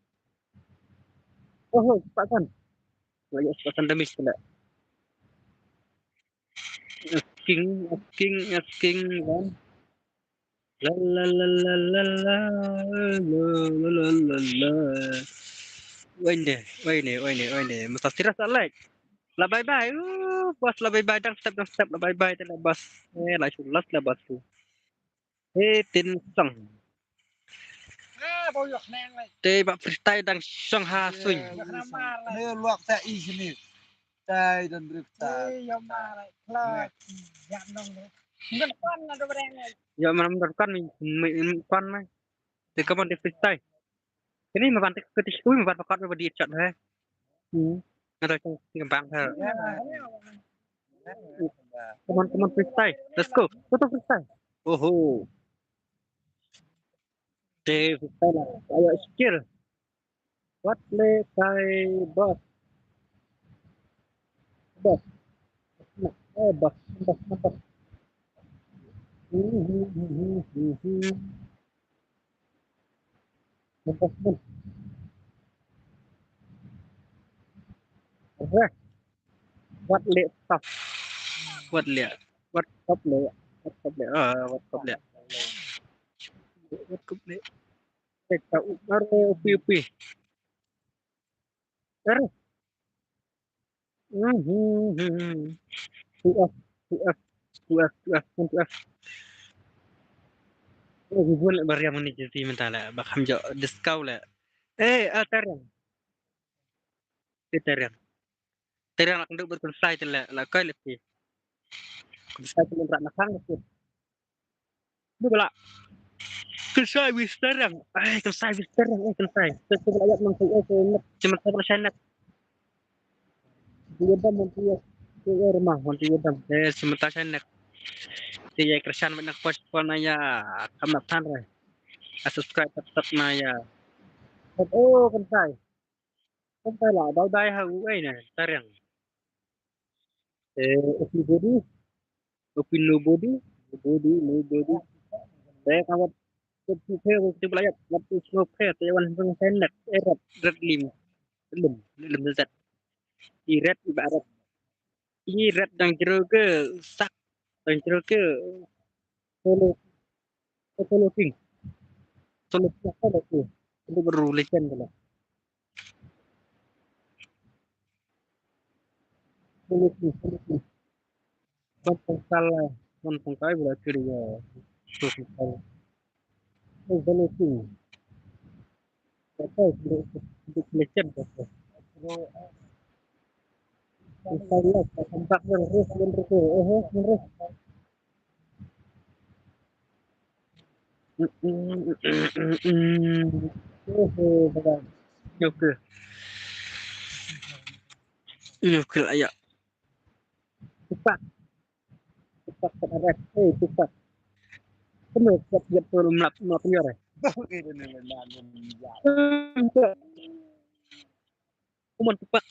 Oh, oh, sepatan. Lagi sepatan demi sekali. Asking, asking, asking, kan. La la la la la la la la la la. Wende, wende, wende, wende. Masa serius lah, like. Lah bye bye. Uh, bos lah bye bye, dang step, dang step lah bye bye, te lah bos. Eh, lah shu last lah bos tu. Eh, tin song. Te ba freestyle dang song ha suñ. Ni luak ta i sini. Tai dan rip ta. Ya, mana mana kan ni, kan mai. Te kaman di freestyle. Ini makan tik ketik kui makan pakat ba di chat hai. Hmm. Ada yang tiga bang ha. Come on, come on, freestyle. Let's go. Foto freestyle. Oho. Te freestyle lah. Ayo, skill. What le kai boss. Boss. Eh, boss, boss, boss. Reh. Wat leh tap. Wat leh. Wat kop leh. Wat kop leh. Ah, wat kop leh. Wat kop leh. Teka u mare upi upi. Reh. Mhm. Tuh, tuh, tuh, tuh, tuh. Oh, gubun leh baria mani jadi mentala. Bakam jo discount leh. Eh, ah, Tariang. Eh, Tariang. Tariang lak nduk berkensai tele, lak kai leh pi. Kensai tele rak nakang leh pi. Duh bala. Kensai wis Tariang. Ai, kensai wis Tariang, eh, kensai. Kensai bala yak nang kai, eh, kai nak. Cuma kau bala shanak. Dia dam nanti ya. Dia rumah nanti ya dam. Eh, cuma tak shanak. Dia ya kershan nak post pon ya. Kam nak tan re. Ah, subscribe tetap na ya. Oh, kensai. Kensai lah, dau dai ha u ai na, Tariang. Eh, everybody. Open nobody, nobody, nobody. Te kawat tu tu phe tu playat, wat tu snow phe te wan song senek, eh, red, red lim, lim, lim zat. I red i ba red. I red dang jero ke sak, dang jero ke solo, solo king. Solo king, solo king. Itu baru legend tu lah. Solo king, solo king. Wan pangkal, wan pangkal bula kiri ya. Wan pangkal. Oh, bula kiri. Kata, bula, bula lecet kata. Pangkal ya, pangkal yang rus, yang rus, oh, yang rus. Oh, oh, bagai. Ini okey. Ini okey lah ya. Cepat. Cepat, cepat, cepat. Eh, cepat. Kena cepat, cepat, tu melap, melap liar, eh. Kuman cepat.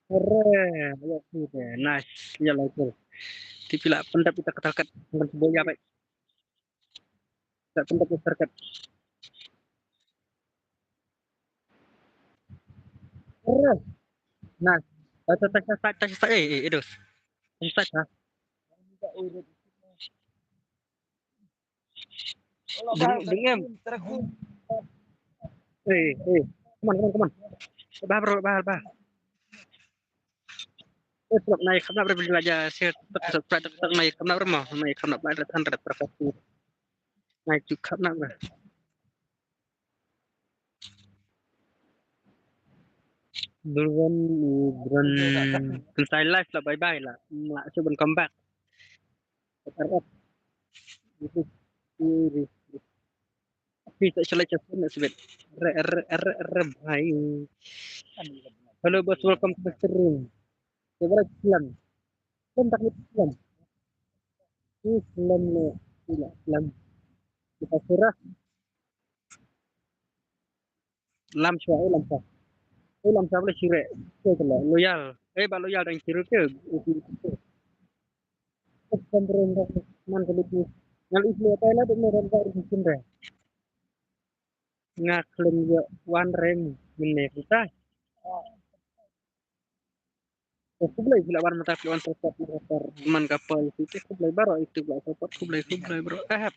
Hore, ya, nice. Ya, lah, itu. Tipi lah, pendap kita ketakat. Bukan sebuah ya, baik. Tak pendap kita ketakat. Nice. Touch, touch, touch, touch, touch, eh, eh, eh, dos. Touch, touch, ha. Ding, ding em. Eh, eh. Come on, come on, come on. Bah, bro, bah, bah. Eh, prak nai kham nap re, bila ja share, tak, tak, tak, tak, nai kham nap re mo, nai kham nap re, tan re, prak nai tu kham nap re. Dulwan, dulwan, kensai live lah, bye bye lah. Lah, cuba come back. Ret, ret. Itu. Iri. Tapi tak salah cakap nak sebut. Re, re, re, re, bye. Hello, bos, welcome to the stream. Favorite film. Film tak film. Ini film ni. Tidak film. Kita surah. Lam shwa, eh, lam shwa. Eh, lam shwa, boleh sirek. Okey, kalau loyal. Eh, ba loyal dan kira ke. Okey, okey. Okey, kan, bro, man, kalau tu. Ngal is le, apa lah, dia orang tak ada. Nga khlem ïa wan rem mynne kita. Khublei phi la wan mynta, phi la wan support na ka por man ka por ïa phi te, khublei baroh ïa ki ba la support, khublei, khublei baroh. Ahap.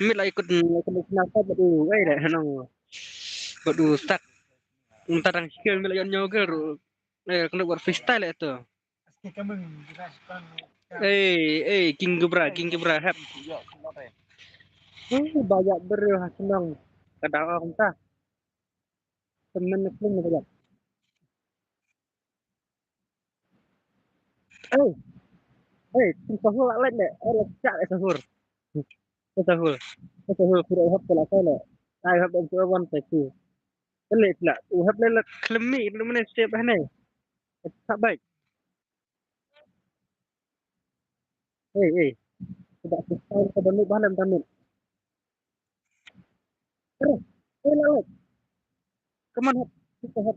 Mit la ikut, ikut na ka bad u, ai da hanang. Bad u sak. Mynta dang skill mit la ïa ñiew girl ruh. Eh, kena buat freestyle ïa tu. Ei, ei, King Cobra, King Cobra, hap. Eh, ba ïa briew ha shnong. Ka da ong ta. Temen na khlem na ka ïa. Ei. Ei, King Sahur la lait le. Ei, la chak le Sahur. Ei, Sahur. Ei, Sahur, pura hap la ka le. Ai hap dang pura wan te ku. Ka le la. U hap le la khlem mi, lu mene step hanai. Ka bai. Ei, ei. Ka ba ku tau ka ba nu ba lem ta nu. Eh, eh, la, la. Come on, hap. Kita hap.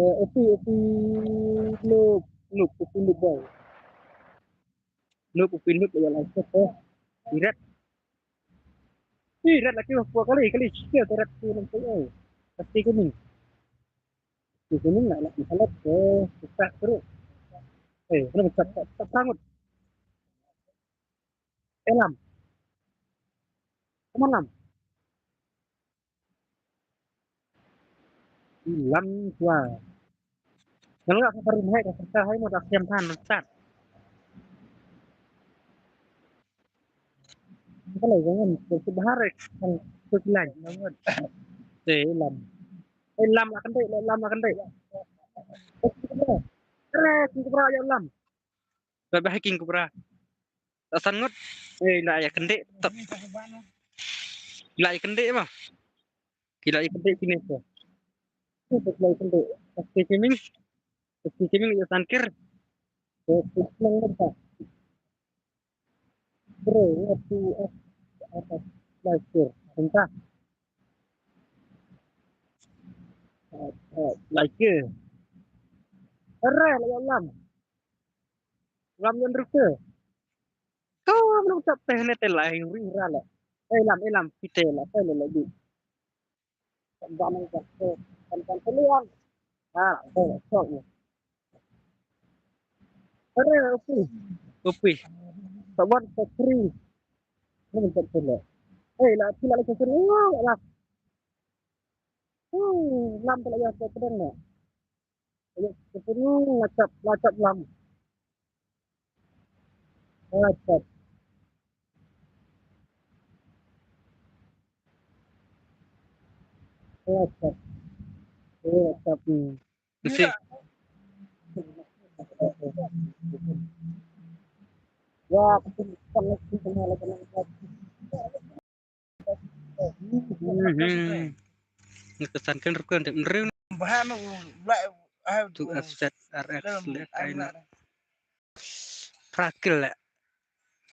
Eh, upi, upi, noob, noob, upi noob boy. Noob, upi noob, la ïa lai shot, eh. Irat. Irat la ki wa kali, kali, shit, irat ki lang tu, eh. Pasti kini. Pasti kini nak, nak, nak, eh, kita terus. Eh, kena besar, tak, tak sangut. Eh, Lam. Kaman Lam. Lam shuwa. Nang la ka rim hai ka sa hai mo da siam than sat. Ka lai ka ngan ka sibhar kan tu kilan. Te Lam. Eh, Lam la kan dei, Lam la kan dei. Re, King Cobra ïa Lam. Ba ba King Cobra. Ta san ngut. Eh, la ïa kan dei. Tap. La ïa kan dei ma. Ki la ïa kan dei kine ko. Ki la ïa kan dei. Pasti kini. Pasti kini ïa san kir. Pasti kini ïa san. Bro, what do you have to like here? Entah. Eh, eh, like here. Re, la ïa Lam. Lam yan rukhe. Ko mano tap teh ne te la ri ra la. Eh, Lam, eh, Lam, pite la, te la la di. Kan kan kan kan kan kan. Ah, te la sok ni. Are, upi. Upi. Sawan, satri. Ni minta tele. Eh, la, sila la satri. Wah, la. Hmm, Lam te la ïa satri ni. Ayo, ketemu lacap, lacap Lam. Lacap. Lacap. Lacap. Mesti. Ya, ketemu lagi. Mhm. Ngekesan kan rukun tak meru. Bahan tu, ah, tu F Z R X le kaina. Prakil le.